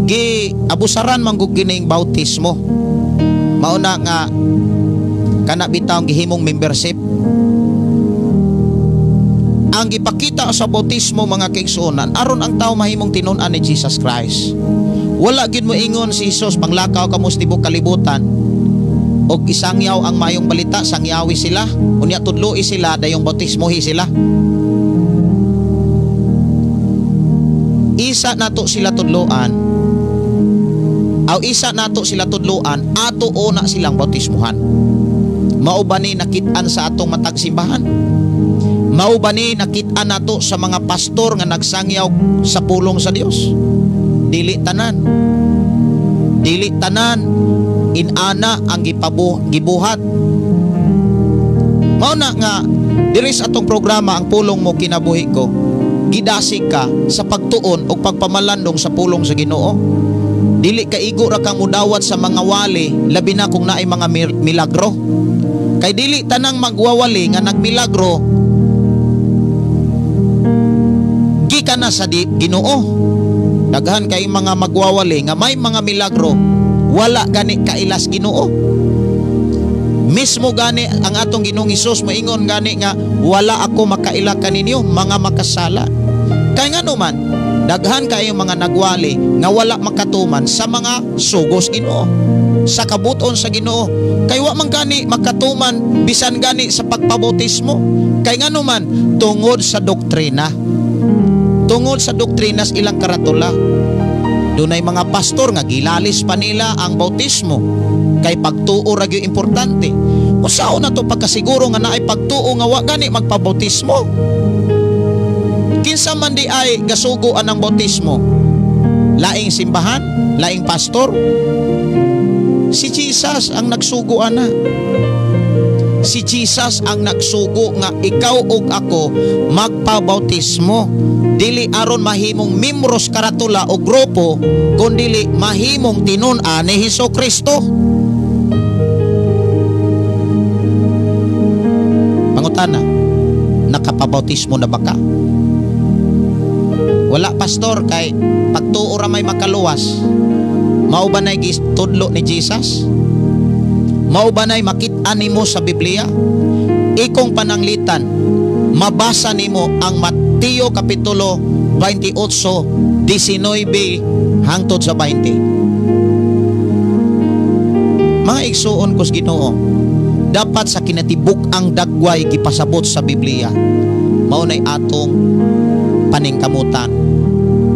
Gi abusaran man gud kining bautismo. Mauna nga kana bitaw gihimong membership. Ang gipakita sa bautismo, mga kaigsuonan, aron ang tao mahimong tinun-an ni Jesus Christ. Wala gyud mo ingon si Jesus, panglakaw kamo sa tibuok kalibutan og isangyaw ang mayong balita, sangyawi sila, unya tudloi sila, dayong bautismohi sila. Isa nato sila tudloan Aw isa nato sila tudloan, ato una silang bautismuhan. Mao ba ni nakit-an sa atong matag simbahan? Mao ba ni nakit-an nato sa mga pastor nga nagsangyaw sa pulong sa Dios? Dili tanan. Dili tanan inana ang gibuhat. Mao na nga diri sa atong programa ang Pulong Mo Kinabuhi Ko, gidasig ka sa pagtuon o pagpamalandong sa pulong sa Ginoo. Dili ka igo ra kang mudawat sa mga wali, labi na kung naay mga milagro. Kay dili tanang magwawali nga nagmilagro gikan na sa Ginoo. Daghan kay mga magwawali nga may mga milagro, wala gani kailas Ginoo. Mismo gani ang atong Ginoong Hesus moingon gani nga wala ako makaila kaninyo mga makasala. Kay ngano man daghan kayo mga nagwali nga wala makatuman sa mga sugos Ginoo, sa kabuton sa Ginoo. Kay wa man gani makatuman bisan gani sa pagpabautismo. Kay ngano man tungod sa doktrina. Tungod sa doktrina sa ilang karatula. Dunay mga pastor nga gilalis pa nila ang bautismo. Kay pagtuo ra gyud importante. Usaon na to pagkasiguro nga naay pagtuo nga wa gani magpabautismo? Kinsa man di ay gasugo anang bautismo? Laing simbahan? Laing pastor? Si Jesus ang nagsugo ana. Si Jesus ang nagsugo nga ikaw ug ako magpabautismo. Dili aron mahimong membros karatula o grupo, kundili mahimong tinun-an ni Hesus Kristo. Pangutana, nakapabautismo na ba ka? Wala pastor, kay pagtuo ra may makaluwas. Mao ba nay gitudlo ni Jesus? Mao ba nay makit-an nimo sa Biblia? Ikong pananglitan, mabasa nimo ang Mateo Kapitulo 28, 19 hangtod sa 20. Mga igsuon ko sa Ginoo, dapat sa kinatibuk ang dagway gipasabot sa Biblia, mao nay atong paningkamutan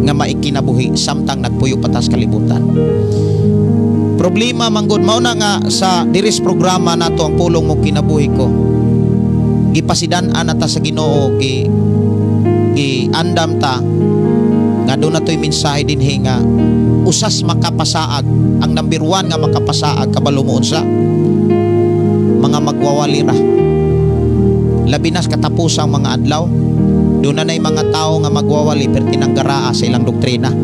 nga maikinabuhi samtang nagpuyo patas kalibutan. Problema manggod mao na nga sa diris programa nato ang Pulong Mo Kinabuhi Ko, gipasidan-an ta sa Ginoo, giandam ta nga doon nato'y mensahe dinhi nga usas makapasaag ang number 1 nga makapasaag kabalo mo unsa mga magwawali ra. Labi na sa katapusang mga adlaw, doon na na'y mga tao nga magwawali pero tinanggaraa sa ilang doktrina.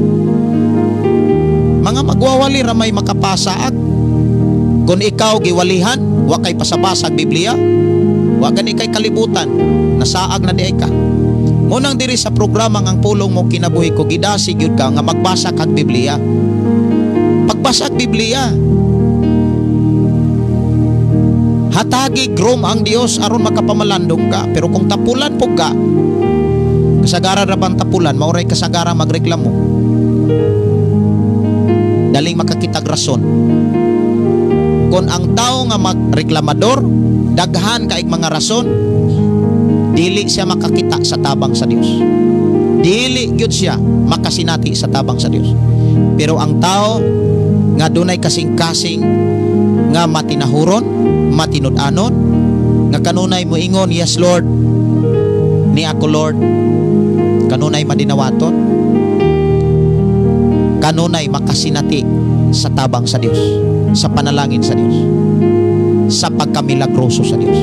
Mga magwawali ra may makapasaag. Kung ikaw giwalihan, wa kay pasabasag Biblia, wa gani kay kalibutan, nasaag na di ay ka. Munang diri sa programa ang Pulong Mo Kinabuhi Ko, gidasig gyud ka nga magbasa kag Biblia. Pagbasa og Biblia, hatagi grom ang Dios aron makapamalandong ka. Pero kung tapulan po ka, kasagaran ra bang tapulan, mauray kasagaran magreklamo. Daling makakitag rason. Kung ang tao nga magreklamador, daghan kaig mga rason, dili siya makakita sa tabang sa Dios. Dili gyud siya makasinati sa tabang sa Dios. Pero ang tao nga dunay kasing-kasing nga matinahuron, matinud-anon, nga kanunay moingon, yes Lord, ni ako Lord, kanunay madinawaton, kanunay makasinati sa tabang sa Dios, sa panalangin sa Dios, sa pagkamilagroso sa Dios.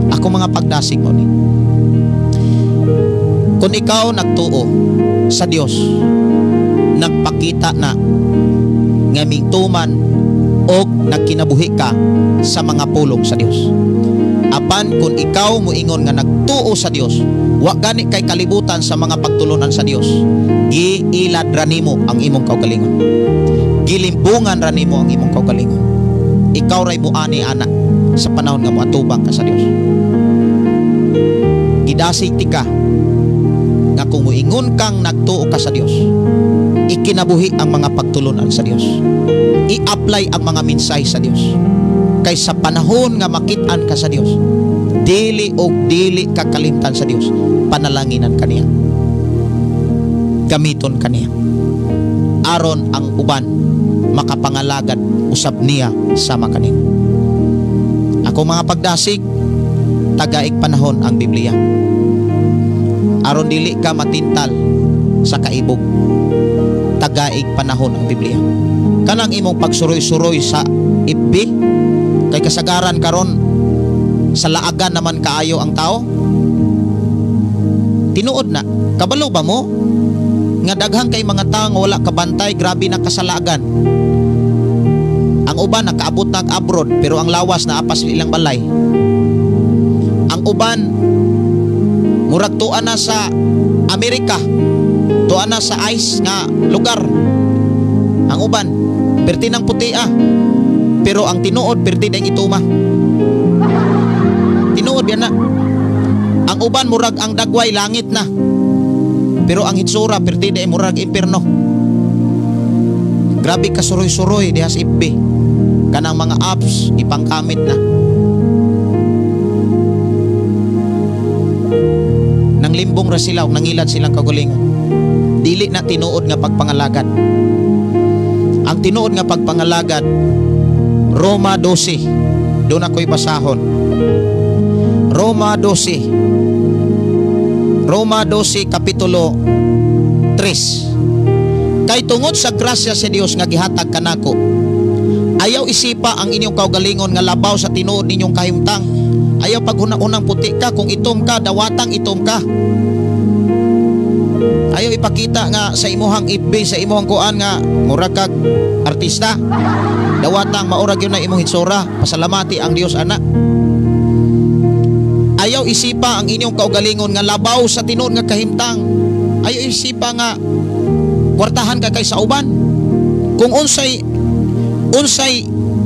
Ako mga pagdasig mo ni, kung ikaw nagtuo sa Dios, nagpakita na nga mituman og nagkinabuhi ka sa mga pulong sa Dios. Apan kung ikaw moingon nga nagtuo sa Dios, wa gani kay kalibutan sa mga pagtulunan sa Dios, giilad ra nimo ang imong kaugalingon, gilimbungan ra nimo ang imong kaugalingon. Ikaw ray muani ana sa panahon nga moatubang ka sa Dios. Gidasig ti ka nga kung moingon kang nagtuo ka sa Dios, ikinabuhi ang mga pagtulunan sa Dios, i-apply ang mga mensahe sa Dios. Kay sa panahon nga makit-an ka sa Dios, dili og dili ka kalimtan sa Dios, panalanginan kaniya, gamiton kaniya, aron ang uban makapangalagad usab niya sama kanimo. Ako mga pagdasig, tagaig panahon ang Biblia. Aron dili ka matintal sa kaibog, tagaig panahon ang Biblia. Kanang imong pagsuroy-suroy sa FB, kay kasagaran karon sa laagan naman kaayo ang tao. Tinuod na, kabalo ba mo nga daghang kay mga tao nga wala kabantay, grabe na kasalaagan. Ang uban nakaabot na abroad pero ang lawas na apas ilang balay. Ang uban murag tuan na sa Amerika, tuan na sa ice nga lugar. Ang uban perti ng puti pero ang tinuod perti ding ituma. Tinuod yan na. Ang uban murag ang dagway langit na, pero ang hitsura perti ding murag impierno. Grabe ka suroy-suroy diha sa FB. Kanang mga apps ipangkamit na. Nang limbong ra sila og nangilad silang kaugalingon. Dili na tinuod nga pagpangalagad. Ang tinuod nga pagpangalagad, Roma 12. Doon ako'y basahon. Roma 12. Roma 12 kapitulo 3. Kay tungod sa grasya sa Dios nga gihatag kanako, ayaw isipa ang inyong kaugalingon nga labaw sa tinuod ninyong kahimtang. Ayaw paghuna-unang puti ka, kung itom ka, dawatang itom ka. Ayaw ipakita nga sa imuhang FB, sa imuhang kuan nga murag kag artista. Dawatang maurag yun na imong hitsura. Pasalamati ang Dios ana. Ayaw isipa ang inyong kaugalingon nga labaw sa tinuod nga kahimtang. Ayaw isipa nga kwartahan ka kay sa uban. Kung unsay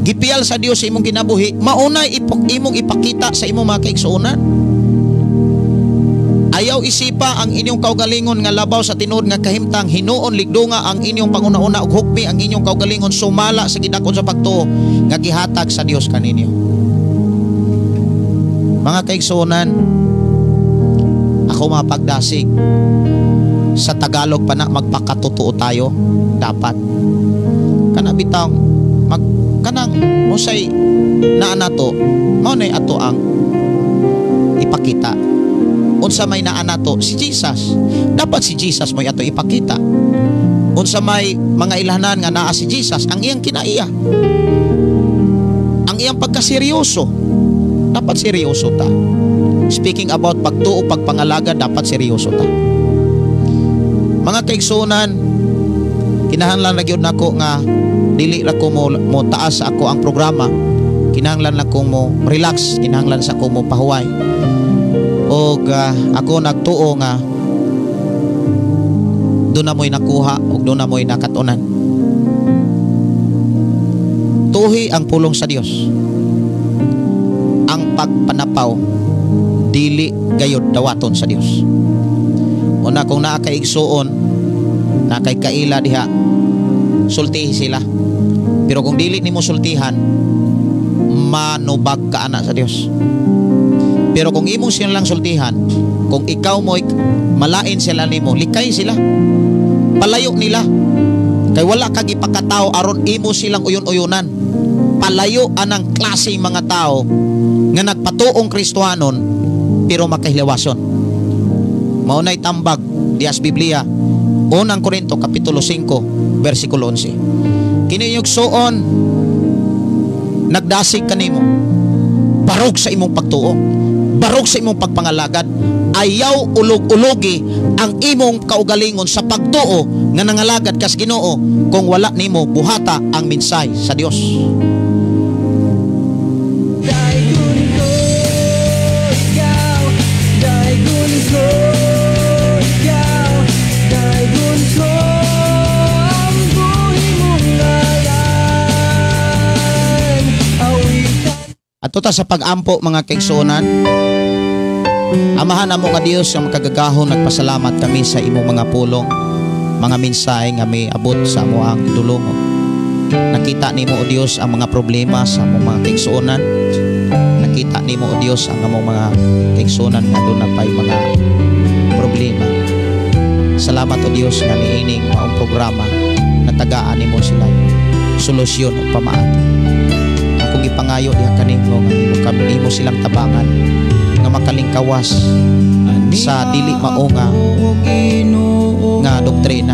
gipiyal sa Dios sa imong kinabuhi, maunay imong ipakita sa imong mga kaigsuonan. Ayaw isipa ang inyong kaugalingon nga labaw sa tinuod nga kahimtang. Hinuon ligdunga ang inyong panguna-una ug hukmi ang inyong kaugalingon sumala sa gidakon sa pagtuo nga gihatag sa Dios kaninyo. Mga kaigsuonan, ako mga pagdasig, sa Tagalog pa na magpakatotoo tayo dapat. Kana bitang mag kanang unsay naa nato, mao nay ato ang ipakita. Unsa may naa nato, si Jesus. Dapat si Jesus mo'y ato ipakita. Unsa may mga ilhanan nga naa si Jesus, ang iyang kinaiya, ang iyang pagkaseryoso. Dapat seryoso ta. Speaking about pagtuo, pagpangalaga, dapat seryoso ta. Mga kaigsuonan, kinahanglan ra gyud nako nga dili ra ko mo taas ako ang programa. Kinahanglan na ko mo relax, kinahanglan sa ko mo pahuway. Og ako nagtuo nga doon na mo'y nakuha og doon na mo'y nakatunan. Tuhi ang pulong sa Dios. Ang pagpanapaw dili gayod dawaton sa Dios. Una, kung naa kay igsuon, naa kay kaila diha, sultihi sila. Pero kung dili nimo sultihan, manubag ka ana sa Dios. Pero kung imong silang sultihan, kung ikaw mo'y malain sila nimo, likay sila, palayo nila. Kay wala kag ipakatao aron imo silang uyon-uyonan. Palayo anang klase mga tao nga nagpatuong Kristohanon pero makahilawason. Mao nay tambag dias Biblia, Unang Korinto kapitulo 5 versikulo 11. Kini suon nagdasig kanimo, barog sa imong pagtuo, barog sa imong pagpangalagad. Ayaw ulog-ulogi ang imong kaugalingon sa pagtuo nga nangalagad kas Ginoo kung wala nimo buhata ang minsay sa Dios. Daigun ko ikaw, daigun ko ikaw, daigun ko ang buhi mong ngalan. Awitan. Ato ta sa pag-ampo mga kaigsuonan. Amahan namo nga Dios nga makagagahom, nagpasalamat kami sa imong mga pulong, mga mensahe nga miabot sa amoang dulongo. Nakita nimo o Dios ang mga problema sa among mga kaigsuonan. Nakita nimo o Dios ang among mga kaigsuonan nga doon na pa'y mga problema. Salamat o Dios nga niining maong programa natagaan nimo sila Solusyon o pamaagi. Akong gipangayo diha kanimo nga imo kami, imo silang tabangan nga makalingkawas sa dili mao nga nga doktrina,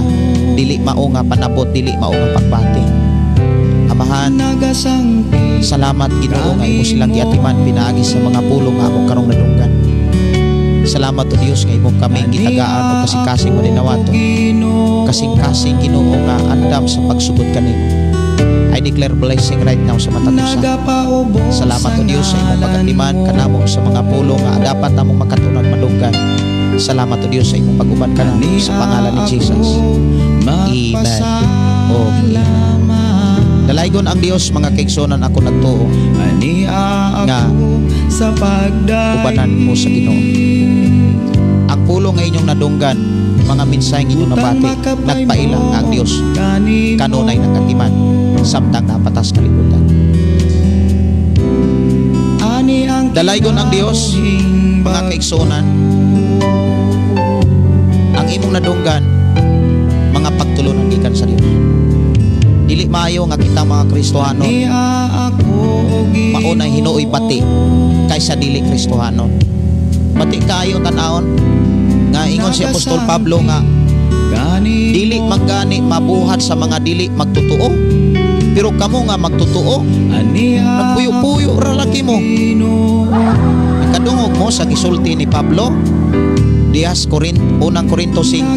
dili mao nga panabot, dili mao nga pagbati. Amahan, salamat, Ginoo, nga imo silang giatiman pinaagi sa mga pulong nga among karong nadunggan. Salamat, O Dios, nga imo kaming gitagaan og kasing-kasing mo dinawato. Kasing-kasing, Ginoo, nga andam sa pagsugot kanimo. I declare blessing right now sa matag usa. Salamat, O Dios, sa imong pagatiman kanamo sa mga pulong nga dapat namong makatunan, madunggan. Salamat, O Dios, sa imong pag-uban kanamo sa pangalan ni Jesus. Amen. O amen. Dalaygon ang Dios, mga kaigsuonan. Ako nagtuo nga sa ubanan mo sa Ginoo. Ang pulong nga inyong nadunggan, mga mensaheng inyong nabati, nagpaila nga ang Dios kanunay nagatiman samtang naa pa ta sa kalibutan. Dalaygon ang Dios, mga kaigsuonan. Ang imong nadunggan, mga pagtulunan gikan sa Dios. Dili maayo nga kita mga Kristohano maunay hinuoy bati kaysa dili Kristohano. Bati kaayo tan-awon nga ingon si Apostol Pablo nga dili manggani mabuhat sa mga dili magtotoo. Pero kamo nga magtotoo, nagpuyo-puyo ra lagi mo. Kadungog mo sa gisulti ni Pablo Dias Corinto, unang Korinto 5,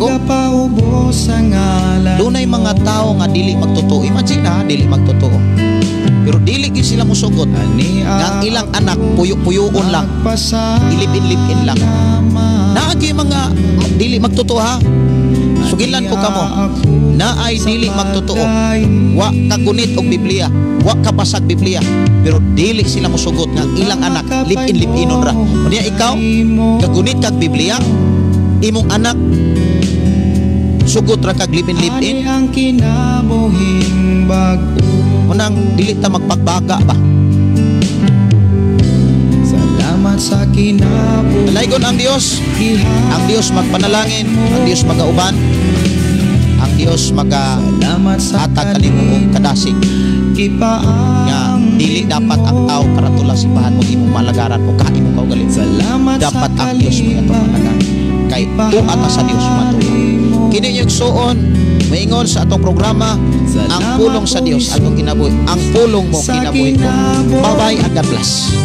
dunay mga tao nga dili magtotoo. Imagine ha, dili magtotoo. Pero dili gid sila musugot nga ang ilang anak puyo-puyoon lang, i-live-in lang. Naagi mga dili magtotoo ha. Sugilan ko kamo. Naay dili magtotoo. Wa kagunit og Biblia, wa kabasag Biblia, pero dili sila musugot nga ang ilang anak live-in live-inon ra. Unya ikaw, kagunit kag Biblia, imong anak sugot ra kag live-in live-in. Ang kinabuhing bag-o. Unang dili ta magpagbaga ba. Salamat sa kinabuhi. Dalaygon ang Dios. Ang Dios magpanalangin, ang Dios magauban, ang Dios maga Salamat sa hatag kanimo og kadasig nga dili dapat ang tao para tula simbahan mo imong malagaran o ka imong kaugalingon. Salamat Dapat sa ang Dios mo atong malagaran. Kay tuwa ta sa Dios matuwa. Kini yung igsuon, maingon sa atong programa, ang pulong sa Dios atong kinabuhi. Ang pulong mo, kinabuhi ko. Bye-bye and God bless.